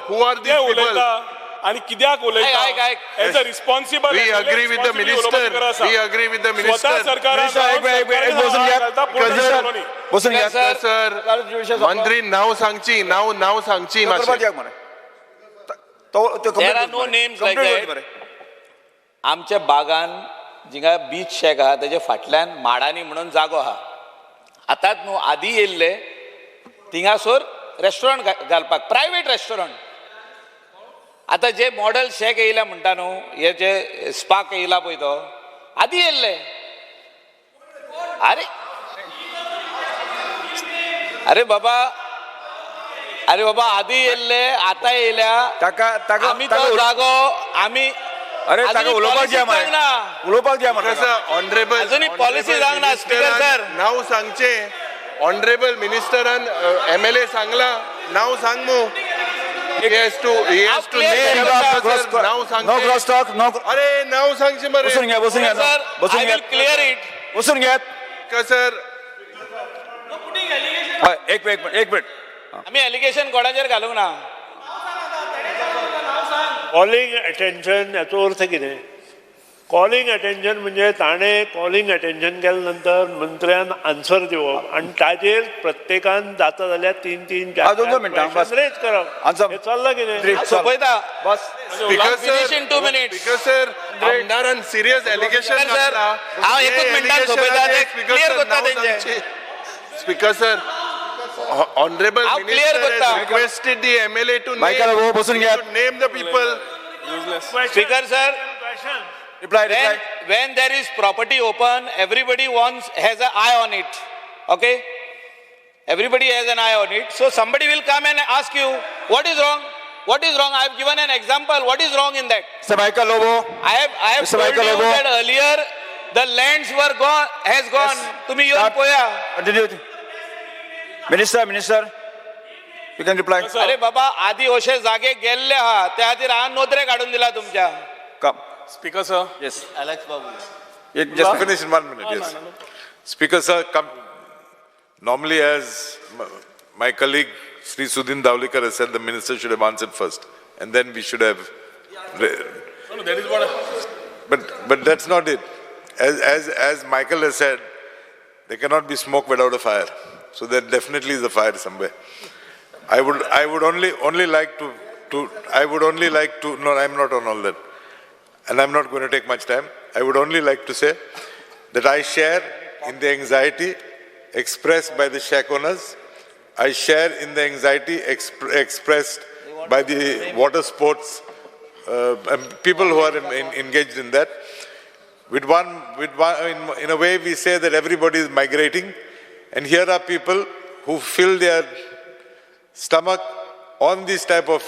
who are ते उलयता आनी कित्याक उलयता as a responsible. We agree with the minister, we agree with the minister. स्वता सरकारान बसून घ्या सर. मंत्री नाव सांगची, नाव नाव सांगची. There are no names like that. आमच्या बागान जिंगा बीच शॅक आहा तेजे फाटल्यान माडानी म्हणून जागो आहा. आतांच न्हू, आदी येयल्ले थिंगासर रेस्टॉरंट घालपाक, प्रायवेट रेस्टॉरंट. आतां जे मॉडल शॅक येयला म्हणटा न्हू, हे जे स्पाक येयला पळय तो आदी येयल्ले. अरे अरे बाबा, अरे बाबा, आदी येयल्ले, आतां येयल्या. ताका ताका आमी तो जागो आमी अरे ताका उलोवपाक दिया मरे, उलोवपाक दिया मरे. ऑनरेबल अजूनय पॉलिसी जावंक ना. स्पीकर सर, नाव सांगचें. ऑनरेबल मिनिस्टरान एमएलए सांगला, नाव सांग मू. He has to name. नाव सांगचें. No cross talk, no. अरे नाव सांगचें मरे. बसून घ्या, बसून घ्या, बसून I घ्या. Will clear it. बसून घ्या सर. हय, एक मिनिट, एक मिनिट. आमी एलिगेशन कोणाचेर घालूंक ना. कॉलिंग अटेन्शन हाचो अर्थ कितें? कॉलिंग अटेन्शन म्हणजे ताणें कॉलिंग अटेन्शन केल्या नंतर मंत्र्यान आन्सर दिवप आनी ताजेर प्रत्येकान जाता जाल्यार 3 3 4 5 रेज करप. हें चल्लां कितें? सोंपयता बस. Speaker finish in 2 minutes. Speaker sir, आमदारान सिरियस एलिगेशन घातला. हांव एकूच मिनटान सोंपयता, तें क्लियर करता तेंचें. Speaker sir, honourable minister has requested the MLA to name the people. Speaker sir, Reply, reply. When there is property open, everybody wants, has an eye on it. Okay? Everybody has an eye on it. So somebody will come and ask you, what is wrong? What is wrong? I have given an example. What is wrong in that? Mr. Michael Lobo. I have Mr. told Michael you Lobo. that earlier the lands were gone, has gone. Yes. Tumi येवन पोया. Continue. Minister, minister, you can reply. अरे बाबा, आदी अशे जागे गेल्ले आहा, त्या खातीर हांव नोदरे काडून दिला तुमच्या. Come. Speaker sir. Yes. Alex Babu. Just finish in 1 minute. Yes. No, no, no. Speaker sir, come. Normally, as my colleague Sri Sudin Dhavalikar has said, the minister should have answered first, and then we should have. No, that is what. But that's not it. As Michael has said, there cannot be smoke without a fire. So there definitely is a fire somewhere. I would only like to no, I'm not on all that. And I'm not going to take much time. I would only like to say that I share in the anxiety expressed by the shack owners. I share in the anxiety expressed by the water sports people who are engaged in that. In a way, we say that everybody is migrating, and here are people who fill their stomach on these type of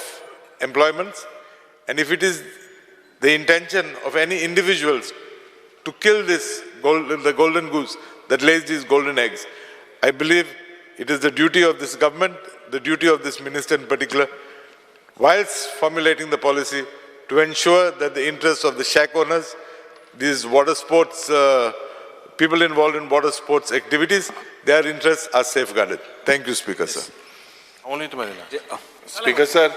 employments. And if it is the intention of any individuals to kill this the golden goose that lays these golden eggs. I believe it is the duty of this government, the duty of this minister in particular, whilst formulating the policy, to ensure that the interests of the shack owners, these water sports, people involved in water sports activities, their interests are safeguarded. Thank you, Speaker, sir. Only to Manila. Speaker, sir.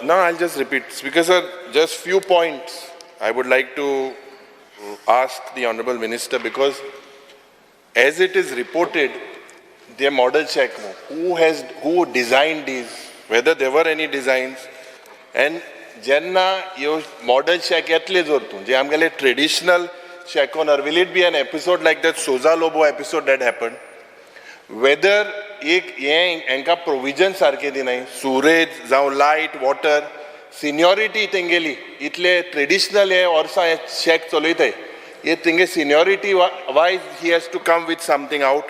No, I'll just repeat. Speaker, sir, just few points I would like to ask the Honorable Minister, because as it is reported, their model check, who designed these, whether there were any designs, and jenna yo model check yetle jor tu je amgele traditional shack owner, will it be an episode like that Souza Lobo episode that happened, whether एक हें हेंकां provision सारकें दिनाय, सुरेज जावं light water seniority तेंगेली इतले traditional हे वर्सां हे शॅक चलयताय, हे तेंगे seniority wise he has to come with something out.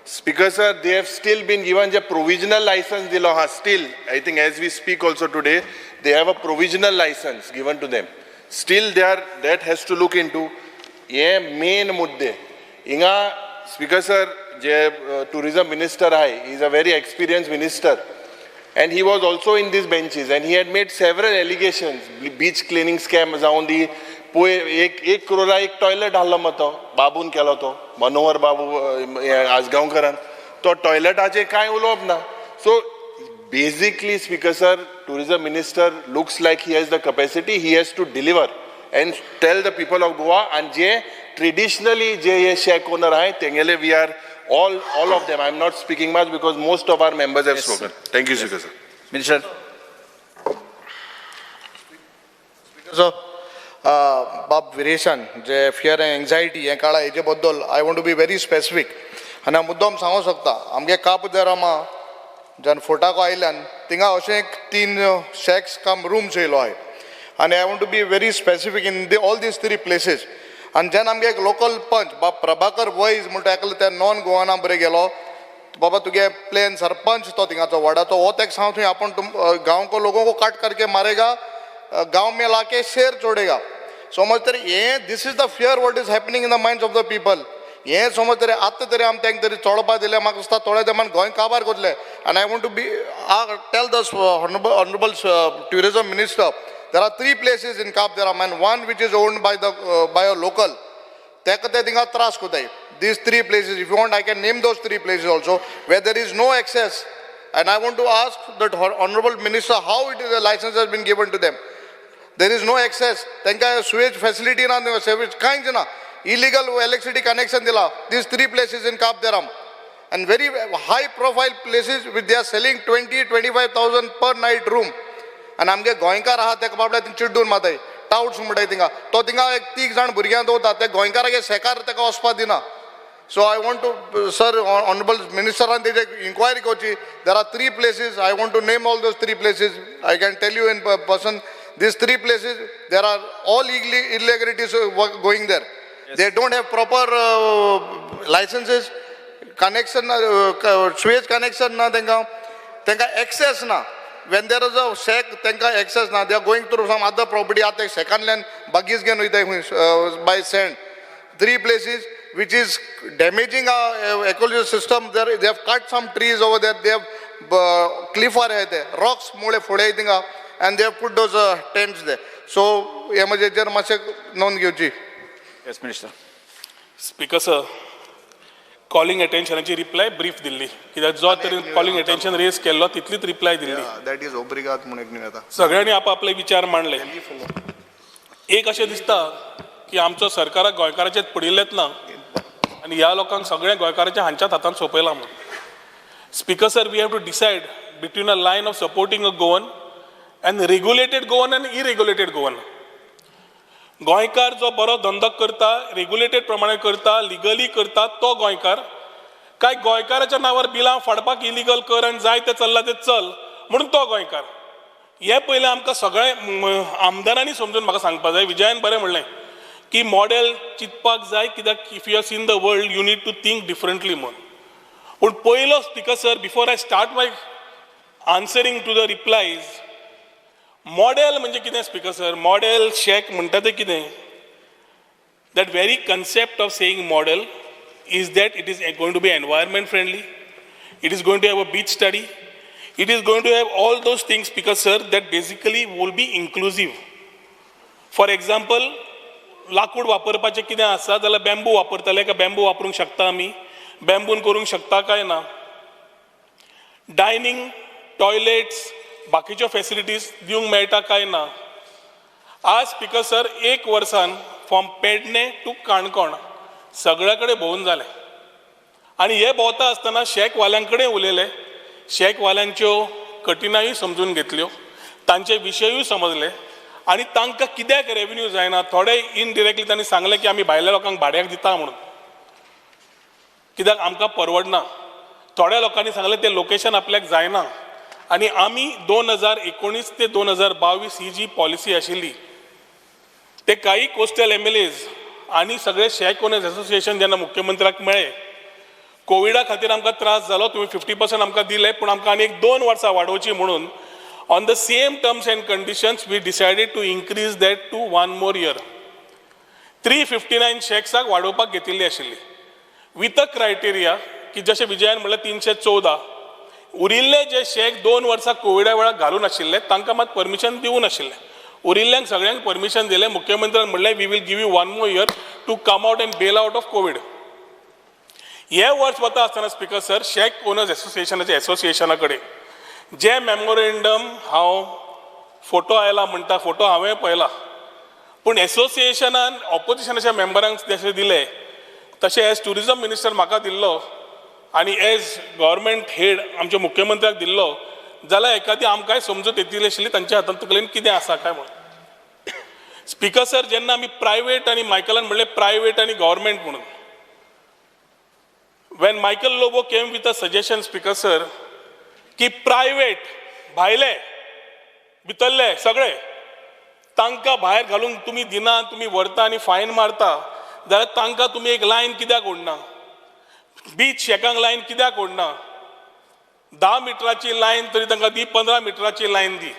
Speaker sir, they have still been given J provisional licence दिलो आहा, still I think as we speak also today they have a provisional licence given to them, still they are that has to look into. हे main मुद्दे हिंगा speaker sir, जे tourism minister आहाय, is a very experience minister and he was also in these benches and he had made several allegations, beach cleaning scam जावन दी, पयर एक करोडा एक toilet हाडलो मग तो बाबून केलो तो मनोहर बाबू आजगांवकरान, तो टॉयलेटाचेर कांय उलोवप ना. So basically speaker sir, tourism minister looks like he has the capacity, he has to deliver and tell the people of Goa and J traditionally J hey shack owner आहाय तेंगेले we are all of them. I am not speaking much because most of our members have spoken. Thank you, Speaker sir. Minister. Sir, बाब विरेशान जे fear and anxiety हें काळा हेजे बद्दल I want to be very specific आनी हांव मुद्दम सांगूंक शकता. आमगे काब दे रामा जेन्ना फोटाको आयल्यान थिंगा अशें एक 3 शॅक्स कम रूम्स येयलो आहाय आनी I want to be very specific in the all these 3 places. आनी जेन्ना आमगे एक लोकल पंच बाब प्रभाकर वैज म्हणटा एकलो त्या नॉन गोवाना बरें गेलो, बाबा तुगे प्लेन सरपंच तो थिंगाचो वाडाचो, हो तेका सांग थंय आपूण तुम गांव को लोगों को काट करके मारेगा, गांव में लाके शेर चोडेगा. समज तरी हें this is the fear what is happening in the minds of the people. हें समज तरी आतां तरी आमी तांकां तरी चोडपा दिलें, म्हाका दिसता थोड्या तेंपान गोंय काबार करतलें. आनी I want to be tell the honourable tourism minister, there are 3 places in Cabo de Rama and one which is owned by the by a local. तेका ते थिंगा त्रास कोताय. These 3 places, if you want I can name those 3 places also where there is no access. And I want to ask that honourable minister how it is a licence has been given to them. There is no access. तांकां sewage facility ना, savage कांयच ना, illegal electricity connection दिला. These 3 places in Cabo de Rama and very high profile places with they are selling 20-25,000 per night room. आनी आमगे गोंयकार आहा तेका बाबड्या थिंग चिड्डून माताय टावट्स म्हणटाय थिंगा, तो थिंगा एक 3 जाण भुरग्यां दवरता, ते गोंयकारागे शेकार तेका वचपा दिना. So I want to sir honourable मिनिस्टरान तेजे इन्क्वायरी करची. There are 3 places, I want to name all those 3 places, I can tell you in person. These 3 places, there are all illegalities going there. Yes. They don't have proper licenses, connection, sewage connection na, tenka access na. When there is a shack, tenka access na. They are going through some other property. Aate second land buggies gen hoita by sand. 3 places which is damaging our ecological system. There they have cut some trees over there. They have cliff are there, rocks mole fode tinga. And they have put those tents there. So, हे म्हजेचेर मातशें नोंद घेवची. Yes, Minister. Speaker sir, calling अटेन्शनाची reply brief दिल्ली, कित्याक जो तरेन calling attention rays केल्लो तितलीच reply Delhi. That is ओब्रिगाद म्हूण एक न्यू येता. सगळ्यांनी आपआपले विचार मांडले. एक अशें दिसता की आमचो सरकाराक गोंयकाराचेर पडिल्लेंच ना आनी ह्या लोकांक सगळ्या गोंयकाराच्या हांच्याच हातान सोंपयलां म्हूण. Speaker sir, we have to decide between a line of supporting a Goan and regulated Goan and irregulated Goan. गोंयकार जो बरो धंदो करता, रेगुलेटेड प्रमाणे करता, लिगली करता, तो गोंयकार काय गोंयकाराच्या नांवार बिलां फाडपाक इलिगल कर आनी जाय तें चल्लां तें चल म्हणून तो गोंयकार. हें पयलें आमकां सगळें आमदारांनी समजून म्हाका सांगपाक जाय. विजयान बरें म्हणलें की मॉडेल चिंतपाक जाय, कित्याक if you have seen the world you need to think differently म्हणून. पूण पयलो speaker sir, before I start my answering to the replies, model म्हणजे कितें स्पीकर सर? मॉडेल शॅक म्हणटा तें कितें? That very concept of saying model is that it is going to be environment friendly, it is going to have a beach study, it is going to have all those things, Speaker sir, that basically will be inclusive. For example, लाकूड वापरपाचें कितें आसा जाल्यार bamboo वापरतले काय bamboo वापरूंक शकता आमी, बॅम्बून करूंक शकता काय ना, डायनींग, टॉयलेट्स, बाकीच्यो फॅसिलिटीज दिवंक मेळटा काय ना. आज स्पीकर सर, एक वर्सान फ्रॉम पेडणे टू काणकोण सगळ्या कडेन भोंवून जालें आनी हे भोंवता आसतना शॅकवाल्यां कडेन उलयले, शॅकवाल्यांच्यो कठिनायूय समजून घेतल्यो, तांचे विशयूय समजले आनी तांकां कित्याक रेवेन्यू जायना, थोडे इनडिरेक्टली तांणी सांगलें की आमी भायल्या लोकांक भाड्याक दिता म्हणून, कित्याक आमकां परवडना. थोड्या लोकांनी सांगलें तें लोकेशन आपल्याक जायना. आनी आमी 2019 ते 2022 ही जी पॉलिसी आशिल्ली ते काही कोस्टल एम एल एज आनी सगळे शॅक ओनर्स एसोसिएशन जेन्ना मुख्यमंत्र्याक मेळ्ळे, कोविडा खातीर आमकां त्रास जालो, तुमी 50% आमकां दिले, पूण आमकां आनी एक 2 वर्सां वाडोवची म्हणून on the same terms and conditions we decided to increase that to one more year. 359 शॅक्साक वाडोवपाक घेतिल्ली आशिल्ली विथ अ क्रायटेरिया की जशें विजयान म्हणलें, 314 उरिल्ले जे शॅक 2 वर्सां कोविडा वेळार घालूं नाशिल्ले, तांकां मात परमिशन दिवं नाशिल्लें. उरिल्ल्यांक सगळ्यांक परमिशन दिलें. मुख्यमंत्र्यान म्हणलें, "We will give you one more year to come out and bail out of Covid." हे वर्स वता आसतना स्पीकर सर, शॅक ओनर्स एसोसिएशनाच्या एसोसिएशना कडेन जे मेमोरेंडम, हांव फोटो आयला म्हणटा, फोटो हांवें पळयला, पूण एसोसिएशनान ऑपोजिशनाच्या मेंबरांक जशें दिले तशें एज ट्युरिजम मिनिस्टर म्हाका दिल्लो आनी एज गव्हर्मेंट हेड आमच्या मुख्यमंत्र्याक दिल्लो जाल्यार एकादी आमकांय समजूत येतली आशिल्ली तांच्या हातांत तकलेन कितें आसा काय म्हणून. स्पीकर सर, जेन्ना आमी प्रायवेट आनी मायकलान म्हणलें प्रायवेट आनी गव्हर्मेंट म्हणून, when Michael Lobo came with a suggestion, Speaker sir, की प्रायवेट भायले भितरले सगळे तांकां भायर घालूंक तुमी दिना, तुमी व्हरता आनी फायन मारता, जाल्यार तांकां तुमी एक लायन कित्याक ओडना? बीच शॅकांक लायन कित्याक ओडना? 10 मिटराची लायन तरी तांकां दी, 15 मिटराची लायन दी.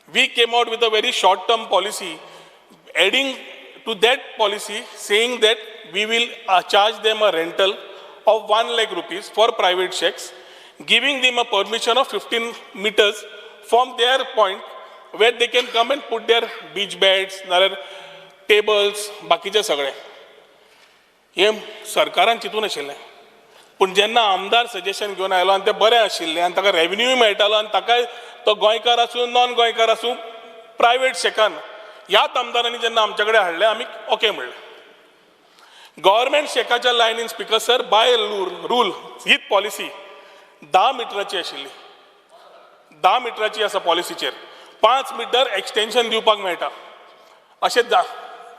We came out with a very short term policy, adding to that policy, saying that we will charge them a rental of 1 lakh rupees for private shacks, giving them a permission of 15 meters from their point where they can come and put their beach beds, नाल्यार tables, बाकीचे सगळे. हे सरकारान चिंतून आशिल्लें, पूण जेन्ना आमदार सजेशन घेवन आयलो आनी तें बरें आशिल्लें आनी ताका रेवेन्यूय मेळटालो आनी ताकाय तो गोंयकार आसूं, नॉन गोंयकार आसूं, प्रायवेट शॅकान ह्याच आमदारांनी जेन्ना आमचे कडेन हाडलें, आमी ओके म्हणलें. गव्हर्मेंट शॅकाच्या लायनीन, स्पीकर सर, बाय रूल हीच पॉलिसी 10 मिटराची आशिल्ली. 10 मिटराची आसा पॉलिसीचेर, 5 मिटर एक्सटेन्शन दिवपाक मेळटा अशें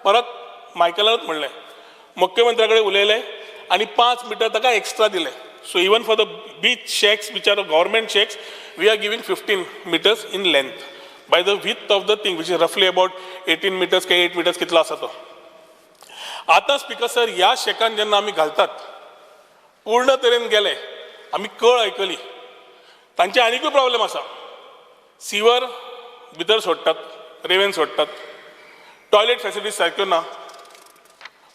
परत मायकलानूच म्हणलें. मुख्यमंत्र्या कडेन उलयले आनी 5 मिटर ताका एक्स्ट्रा दिले. So even for the beach shacks which are government shacks, we are giving 15 meters in length by the width of the thing, which is roughly about 18 meters काय 8 मिटर्स कितलो आसा तो. आतां स्पीकर सर, ह्या शॅकान जेन्ना आमी घालतात, पूर्ण तरेन गेले, आमी कळ आयकली, तांचे आनिकूय प्रॉब्लेम आसा. सिवर भितर सोडटात, रेवेन सोडटात, टॉयलेट फॅसिलिटीज सारक्यो ना,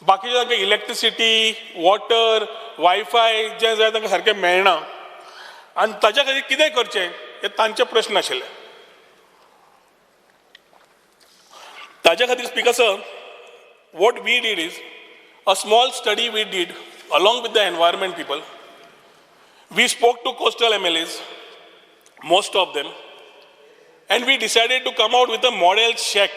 बाकीचे तांकां इलेक्ट्रिसिटी, वॉटर, वायफाय जें जाय तांकां सारकें मेळना आनी ताच्या खातीर कितें करचें हे तांचे प्रश्न आशिल्ले. ताच्या खातीर, speaker sir, what we did is a small study we did along with the environment people. We spoke to coastal MLAs, most of them, and we decided to come out with a model shack.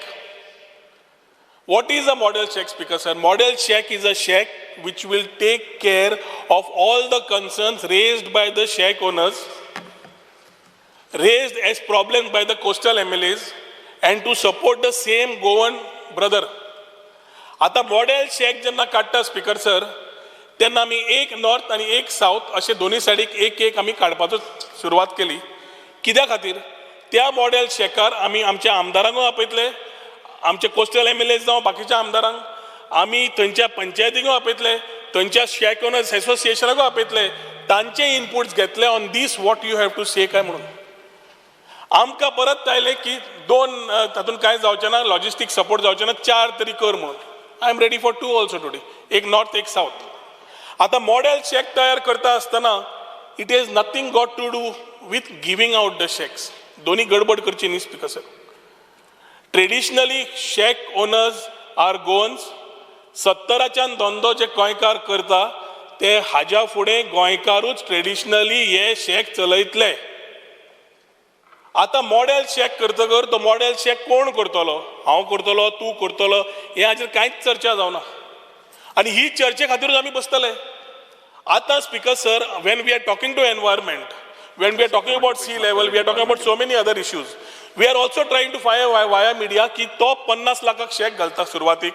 What is a model shack, Speaker sir? Model shack is a shack which will take care of all the concerns raised by the shack owners, raised as problems by the coastal MLAs, and to support the same Goan brother. आता model shack जेन्ना काडटा speaker sir, तेन्ना आमी एक north आनी एक south अशे दोनूय सायडीक एक एक आमी काडपाचो सुरवात केली. कित्या खातीर? त्या मॉडेल शॅकार आमी आमच्या आमदारांकूय आपयतले, आमचे कोस्टल एमएलए जावं बाकीच्या आमदारांक, आमी थंयच्या पंचायतींकूय आपयतले, थंयच्या शॅक ओनर्स एसोसिएशनाकूय आपयतले, तांचे इनपुट्स घेतले on this, what you have to say काय म्हणून. आमकां परत आयलें की दोन तातूंत कांय जावचें ना, लॉजिस्टीक सपोर्ट जावचें ना, चार तरी कर म्हणून. I am ready for two also today, एक नॉर्थ एक सावथ. आतां मॉडेल शॅक तयार करता आसतना it has nothing got to do with giving out the shacks. दोन्ही गडबड करची न्ही speaker sir. Traditionally shack owners are Goans. 70च्यान धंदो जे गोंयकार करता ते हाज्या फुडें गोंयकारूच ट्रेडिशनली हे शॅक चलयतले. आतां मॉडेल शॅक करतकर तो मॉडेल शॅक कोण करतलो, हांव करतलो, तूं करतलो, हे हाजेर कांयच चर्चा जावना आनी ही चर्चे खातीरूच आमी बसतले. आतां speaker sir, when we are talking to environment, when we are talking about sea level, we are talking about so many other issues, we are also trying to find via media की तो 50 लाखाक shack घालता सुरवातीक,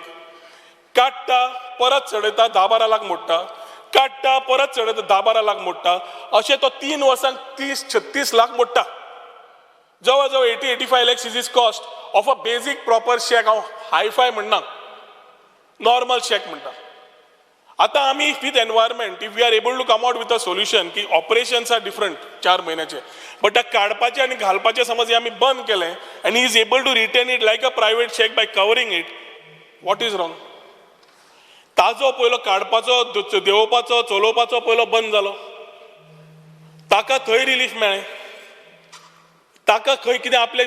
काडटा परत चडयता 10-12 लाख मोडटा, काडटा परत चडयता 10-12 लाख मोडटा, अशें तो 3 वर्सांक 30-36 लाख मोडटा. जवळ जवळ 80-85 lakhs is is cost of a basic proper shack. हांव हायफाय म्हणना, नॉर्मल शॅक म्हणटा. आतां आमी with environment if we are able to come out with a solution की ऑपरेशन्स are different 4 म्हयन्याचे, बट त्या काडपाचें आनी घालपाचें समज हें आमी बंद केलें आनी is able to retain it like a private shack by covering it, what is wrong? ताजो पयलो काडपाचो, देंवोवपाचो, चलोवपाचो पयलो बंद जालो, ताका थंय रिलीफ मेळ्ळें. ताका खंय कितें आपलें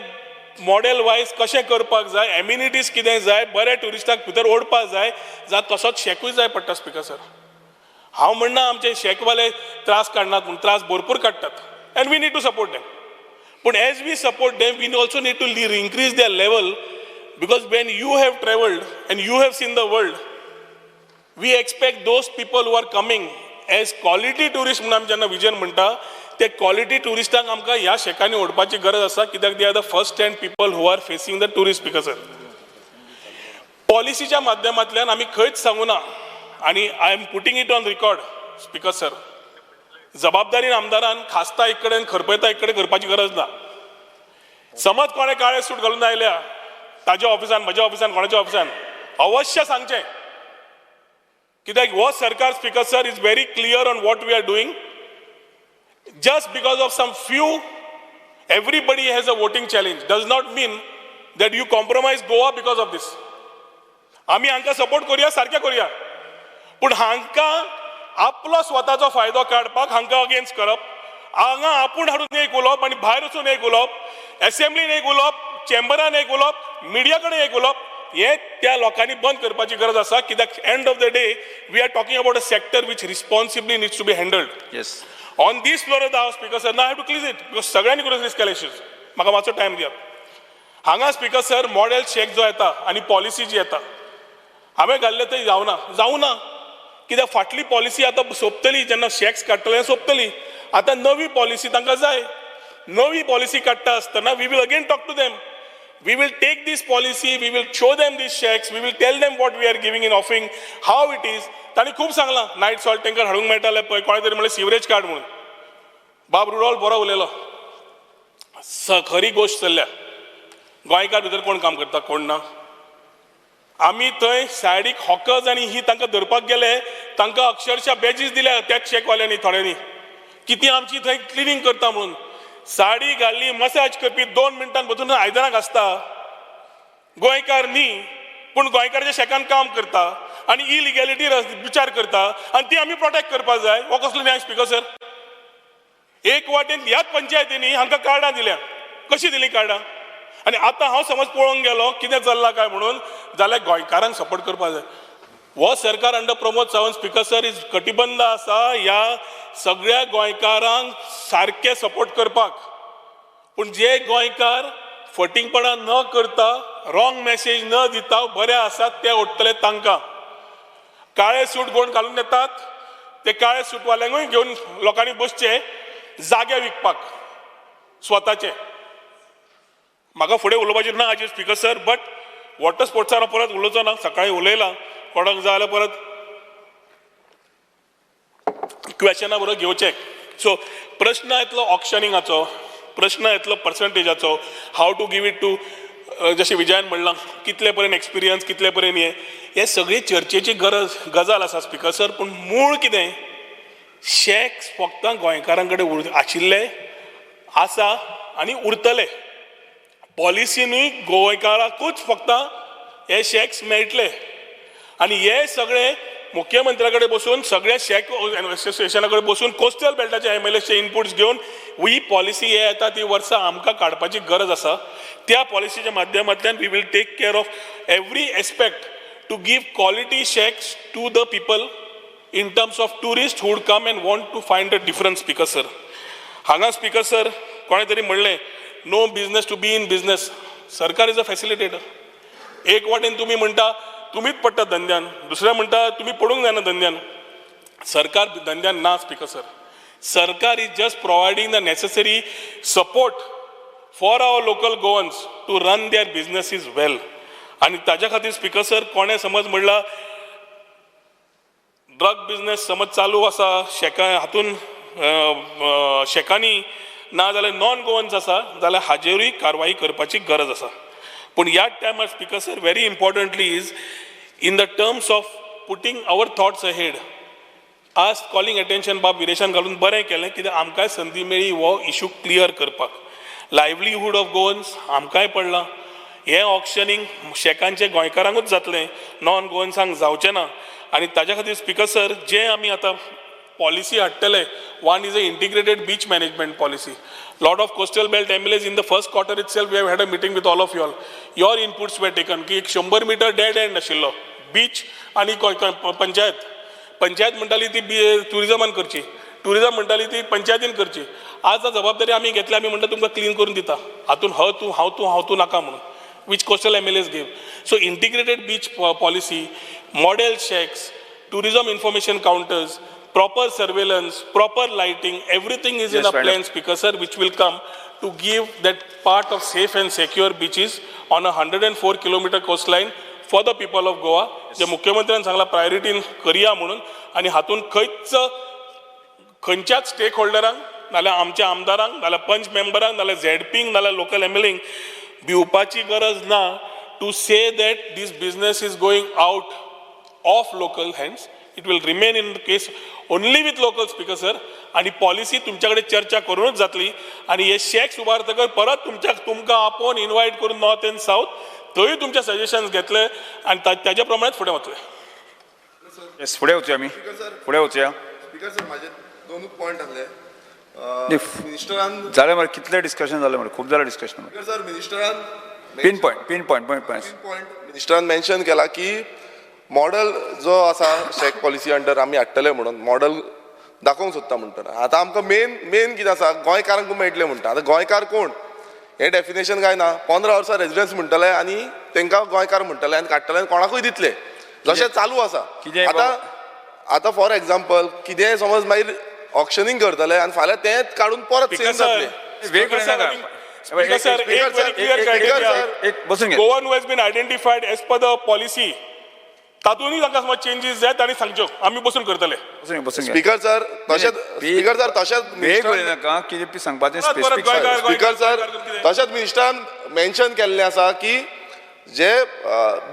मॉडेल वायज कशें करपाक जाय, एम्युनिटीज कितें जाय, बऱ्या ट्युरिस्टाक भितर ओडपाक जाय, जाल्यार तसोच शॅकूय जाय पडटा स्पिकर सर. हांव म्हणना आमचे शॅकवाले त्रास काडनात म्हूण, त्रास भरपूर काडटात and we need to support them. पूण as we support them we also need to increase their level, because when you have travelled and you have seen the world, we expect those people who are coming as quality tourist म्हणून आमी जेन्ना vision म्हणटा ते quality ट्युरिस्टांक आमकां ह्या शॅकांनी ओडपाची गरज आसा, कित्याक they are the first hand people who are facing the tourist. Speaker sir, पॉलिसीच्या माध्यमांतल्यान आमी खंयच सांगूना आनी I am putting it on record speaker sir, जबाबदारीन आमदारान खासता एक कडेन खरपयता एक कडेन करपाची गरज ना. समज कोणें काळे सूट घालून आयल्या ताज्या ऑफिसान, म्हज्या ऑफिसान, कोणाच्या ऑफिसान, अवश्य सांगचें, कित्याक हो सरकार speaker sir is very clear on what we are doing. Just because of some few, everybody has a voting challenge, does not mean that you compromise Goa because of this. आमी हांकां सपोर्ट करुया, सारकें करुया, पूण हांकां आपलो स्वताचो फायदो काडपाक हांकां अगेन्स्ट करप, हांगा आपूण हाडून एक उलोवप आनी भायर वचून एक उलोवप, एसेंब्लीन एक उलोवप, चेंबरान एक उलोवप, मिडिया कडेन एक उलोवप, हें त्या लोकांनी बंद करपाची गरज आसा. कित्याक end of the day we are talking about a sector which responsibly needs to be handled. Yes. On this floor of the house, speaker sir, now I have to clear it because सगळ्यांनी criticise केले issues. म्हाका मातसो time दियात. हांगा speaker sir model shack जो येता आनी policy जी येता हांवें घाल्लें थंय जावना, जावना, कित्याक फाटली पॉलिसी आतां सोंपतली, जेन्ना शॅक्स काडटले सोंपतली. आतां नवी पॉलिसी तांकां जाय. नवी पॉलिसी काडटा आसतना we will again talk to them, we will take this policy, we will show them these shacks, we will tell them what we are giving in offering, how it is. तांणी खूब सांगलां, night salt tanker हाडूंक मेळटाले पळय, कोणें तरी म्हणलें sewerage card म्हणून. बाब रुडॉल्फ बरो उलयलो, खरी गोश्ट चल्ल्या. गोंयकार भितर कोण काम करता, कोण ना. आमी थंय सायडीक हॉकर्स आनी ही तांकां धरपाक गेले, तांकां अक्षरशा बॅजीस दिल्या त्याच शॅकवाल्यांनी थोड्यांनी, की ती आमची थंय क्लिनींग करता म्हणून. साडी घाल्ली मसाज करपी 2 मिनटां बसून आयदनां घासता. गोंयकार न्ही, पूण गोंयकाराच्या शेकान काम करता आनी इलिगॅलिटी विचार करता आनी ती आमी प्रोटेक्ट करपाक जाय. हो कसलो न्याय स्पीकर सर? एक वाटेन ह्याच पंचायतींनी हांकां कार्डां दिल्या, कशीं दिलीं कार्डां? आनी आतां हांव समज पळोवंक गेलो कितें चल्लां काय म्हणून, जाल्यार गोंयकारांक सपोर्ट करपाक जाय. हो सरकार under Pramod Sawant speaker sir is कटिबंद आसा ह्या सगळ्या गोंयकारांक सारके सपोर्ट करपाक. पूण जे गोंयकार फटींगपणां न करता, रॉंग मॅसेज न दिता बरे आसात ते ओडटले तांकां. काळे सूट कोण घालून येतात ते काळे सूटवाल्यांकूय घेवन लोकांनी बसचे जागे विकपाक स्वताचे. म्हाका फुडें उलोवपाचें ना हाजेर स्पीकर सर, बट वॉटर स्पोर्ट्सार हांव परत उलोवचो ना, सकाळीं उलयलां, कोणाक जाय जाल्यार परत क्वेशना बरोबर घेवचें. सो प्रश्न येतलो ऑक्शनिंगाचो, प्रश्न येतलो पर्संटेजाचो, how to give it to, जशें विजयान म्हणलां कितले पर्यंत एक्सपिरियन्स, कितले पर्यंत हें, हे सगळी चर्चेची गरज गजाल आसा स्पीकर सर. पूण मूळ कितें, शॅक्स फक्त गोंयकारां कडेन आशिल्ले आसा आनी उरतले. पॉलिसीनूय गोंयकाराकूच फक्त हे शॅक्स मेळटले आनी हे सगळे मुख्यमंत्र्या कडेन बसून, सगळ्या शॅक एसोसिएशना कडेन बसून, कोस्टल बेल्टाचे एमएलएचे इनपुट्स घेवन ही पॉलिसी हे येता ती वर्सां आमकां काडपाची गरज आसा. त्या पॉलिसीच्या माध्यमांतल्यान we will take care of every aspect to give quality shacks to the people in terms of tourist who would come and want to find a difference. Speaker sir, हांगा स्पीकर सर कोणें तरी म्हणलें no business to be in business. सरकार is a facilitator. एक वाटेन तुमी म्हणटा तुमीच पडटा धंद्यान, दुसरें म्हणटा तुमी पडूंक जायना धंद्यान. सरकार धंद्यान ना स्पीकर सर. सरकार is just providing the necessary support for our local Goans to run their businesses well. आनी ताज्या खातीर स्पीकर सर कोणें समज म्हणला ड्रग बिजनेस समज चालू आसा शेका हातून शेकांनी ना जाल्यार नॉन गोवन्स आसा जाल्यार हाजेरूय कारवाई करपाची गरज आसा. पूण ह्या टायमार speaker sir very importantly is in the terms of putting our thoughts ahead. आज कॉलिंग अटेन्शन बाब विरेशान घालून बरें केलें कित्याक आमकांय संदी मेळ्ळी हो इशू क्लियर करपाक. लायवलीहूड ऑफ गोवन्स आमकांय पडलां. हें ऑक्शनींग शेकांचें गोंयकारांकूच जातलें, नॉन गोवन्सांक जावचें ना. आनी ताज्या खातीर स्पीकर सर जे आमी आतां पॉलिसी हाडटले, one is a integrated beach management policy. Lot of coastal belt MLAs in the first quarter itself we have had a meeting with all of you all. Your inputs were taken की एक 100 metre dead and आशिल्लो beach आनी पंचायत. पंचायत म्हणटाली ती ट्युरिजमान करची, tourism म्हणटाली ती पंचायतीन करची. आज जबाबदारी आमी घेतली, आमी म्हणटा तुमकां क्लीन करून दिता, हातून ह तूं हांव तूं हांव तूं नाका म्हणून, which coastal MLAs gave. So integrated beach policy, model shacks, tourism information counters, proper surveillance, proper lighting, everything is in a plan, Speaker sir, which will come to give that part of safe and secure beaches on a 104 kilometer coastline for the people of Goa. जे मुख्यमंत्र्यान सांगला प्रायोरिटीन करया म्हणून. आनी हातून खंयच खंयच्याच stake होल्डरांक नाल्यार आमच्या आमदारांक नाल्यार पंच मेंबरांक नाल्यार झेडपींक नाल्यार लोकल एमएलएंक भिवपाची गरज ना to say that this business is going out of local hands. It will remain in case only with local, speaker sir. आनी पॉलिसी तुमच्या कडेन चर्चा करूनच जातली. आनी हे शॅक्स उबारतकच परत तुमकां आपोवन इनवायट करून नॉर्थ एंड सावथ थंय तुमचे सजेशन्स घेतले आनी ताज्या प्रमाणेच फुडें वतले. येस, फुडें वचुया आमी, फुडें वचुया. स्पीकर सर म्हाजे दोनूच पॉयंट आसले. मिनिस्टरान जालें मरे, कितलें डिस्कशन जालें मरे, खूब जालें डिस्कशन. स्पीकर सर मिनिस्टरान pin point pin point point point मिनिस्टरान mention केला की मॉडल जो आसा शॅक पॉलिसी अंडर आमी हाडटले म्हणून मॉडल दाखोवंक सोदता म्हणटा. आतां आमकां मेन मेन कितें आसा गोंयकारांक मेळटलें म्हणटा. आतां गोंयकार कोण हें डेफिनेशन काय ना. 15 वर्सां रेजिडन्स म्हणटले आनी तांकां गोंयकार म्हणटले आनी काडटले आनी कोणाकूय दितले जशें चालू आसा. आतां आतां फॉर एग्जाम्पल कितेंय समज मागीर ऑक्शनींग करतले आनी फाल्यां तेंच काडून परत सेम जातलें. Speaker sir, एक very clear criteria. Goan who has been identified as per the policy, तातूंतय तांकां समज चेंजीस जाय तांणी सांगच्यो, आमी बसून करतले. स्पीकर सर तशेंच स्पीकर सर तशेंच नाका कितें सांगपाचें. स्पीकर सर तशेंच मिनिस्टरान मेन्शन केल्लें आसा की जे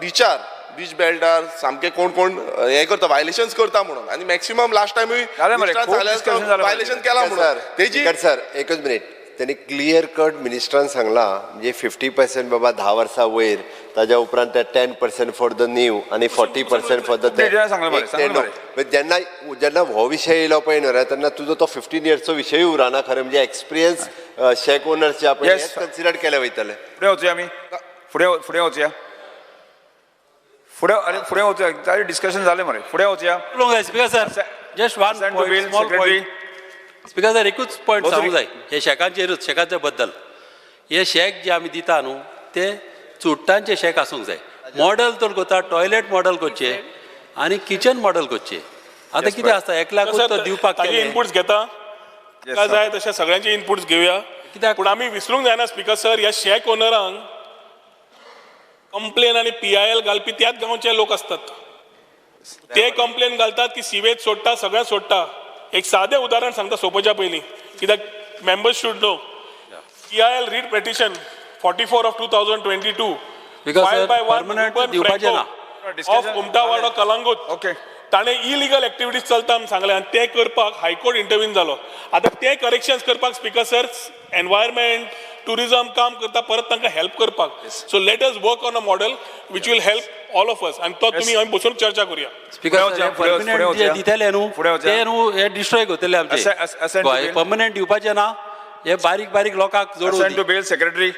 बिचार बीच बेल्टार सामके कोण कोण हें करता व्हायलेशन्स करता म्हणून आनी मॅक्सिमम लास्ट टायमूय व्हायलेशन केलां म्हणून तेजी. सर एकच मिनीट, त्यांनी क्लियर कट मिनिस्टरान सांगलां म्हणजे 50% बाबा 10 वर्सां वयर, ताज्या उपरांत ते 10% फॉर the new आनी 40% फॉर the जेन्ना जेन्ना हो विशय येयलो पळय न्हू रे तेन्ना तुजो तो 15 इयर्सचो विशय उरना. खरें म्हणजे एक्सपिरियन्स शॅक ओनर्स जे आपण कन्सिडर केले वयतले. फुडें वचुया आमी, फुडें फुडें वचुया, फुडें अरे फुडें वचुया, ताजें डिस्कशन जालें मरे, फुडें वचुया. Speaker sir just one point. Speaker sir एकूच पॉयंट सांगूंक जाय हे शॅकांचेरूच, शॅकाच्या बद्दल. हे शॅक जे आमी दिता न्हू ते चुडटांचे शॅक आसूंक जाय. मॉडल तर करता टॉयलेट मॉडल करचें आनी किचन मॉडल करचें. आतां कितें आसता एकल्याकूच तो दिवपाक इनपुट्स घेता जाय तशें सगळ्यांचे इनपुट्स घेवया कित्याक. पूण आमी विसरूंक जायना स्पीकर सर, ह्या शॅक ओनरांक कंप्लेन आनी PIL घालपी त्याच गांवचे लोक आसतात. ते कंप्लेन घालतात की सिवेज सोडटा, सगळें सोडटा. एक सादें उदाहरण सांगता सोपोच्या पयलीं कित्याक members should know. PIL writ petition 44 of 2022 filed by one Ruben Franco of Umtawado Calangute. Okay, ताणें इलिगल एक्टिविटीज चलता म्हूण सांगलें आनी तें करपाक हायकोर्ट इंटरवीन जालो. आतां ते करेक्शन्स करपाक स्पीकर सर एनवायरमेंट टुरिजम काम करता परत तांकां हेल्प करपाक. So let us work on a model which will help all of us आनी तो तुमी आमी बसून चर्चा करुया. स्पीकर, परमनंट जे दितले न्हू फुडें वचया. ते न्हू हे डिस्ट्रॉय करतले आमचे. Assent to bill. Permanent दिवपाचे ना, हे बारीक बारीक लोकांक असेंट जोडून. To bill, secretary.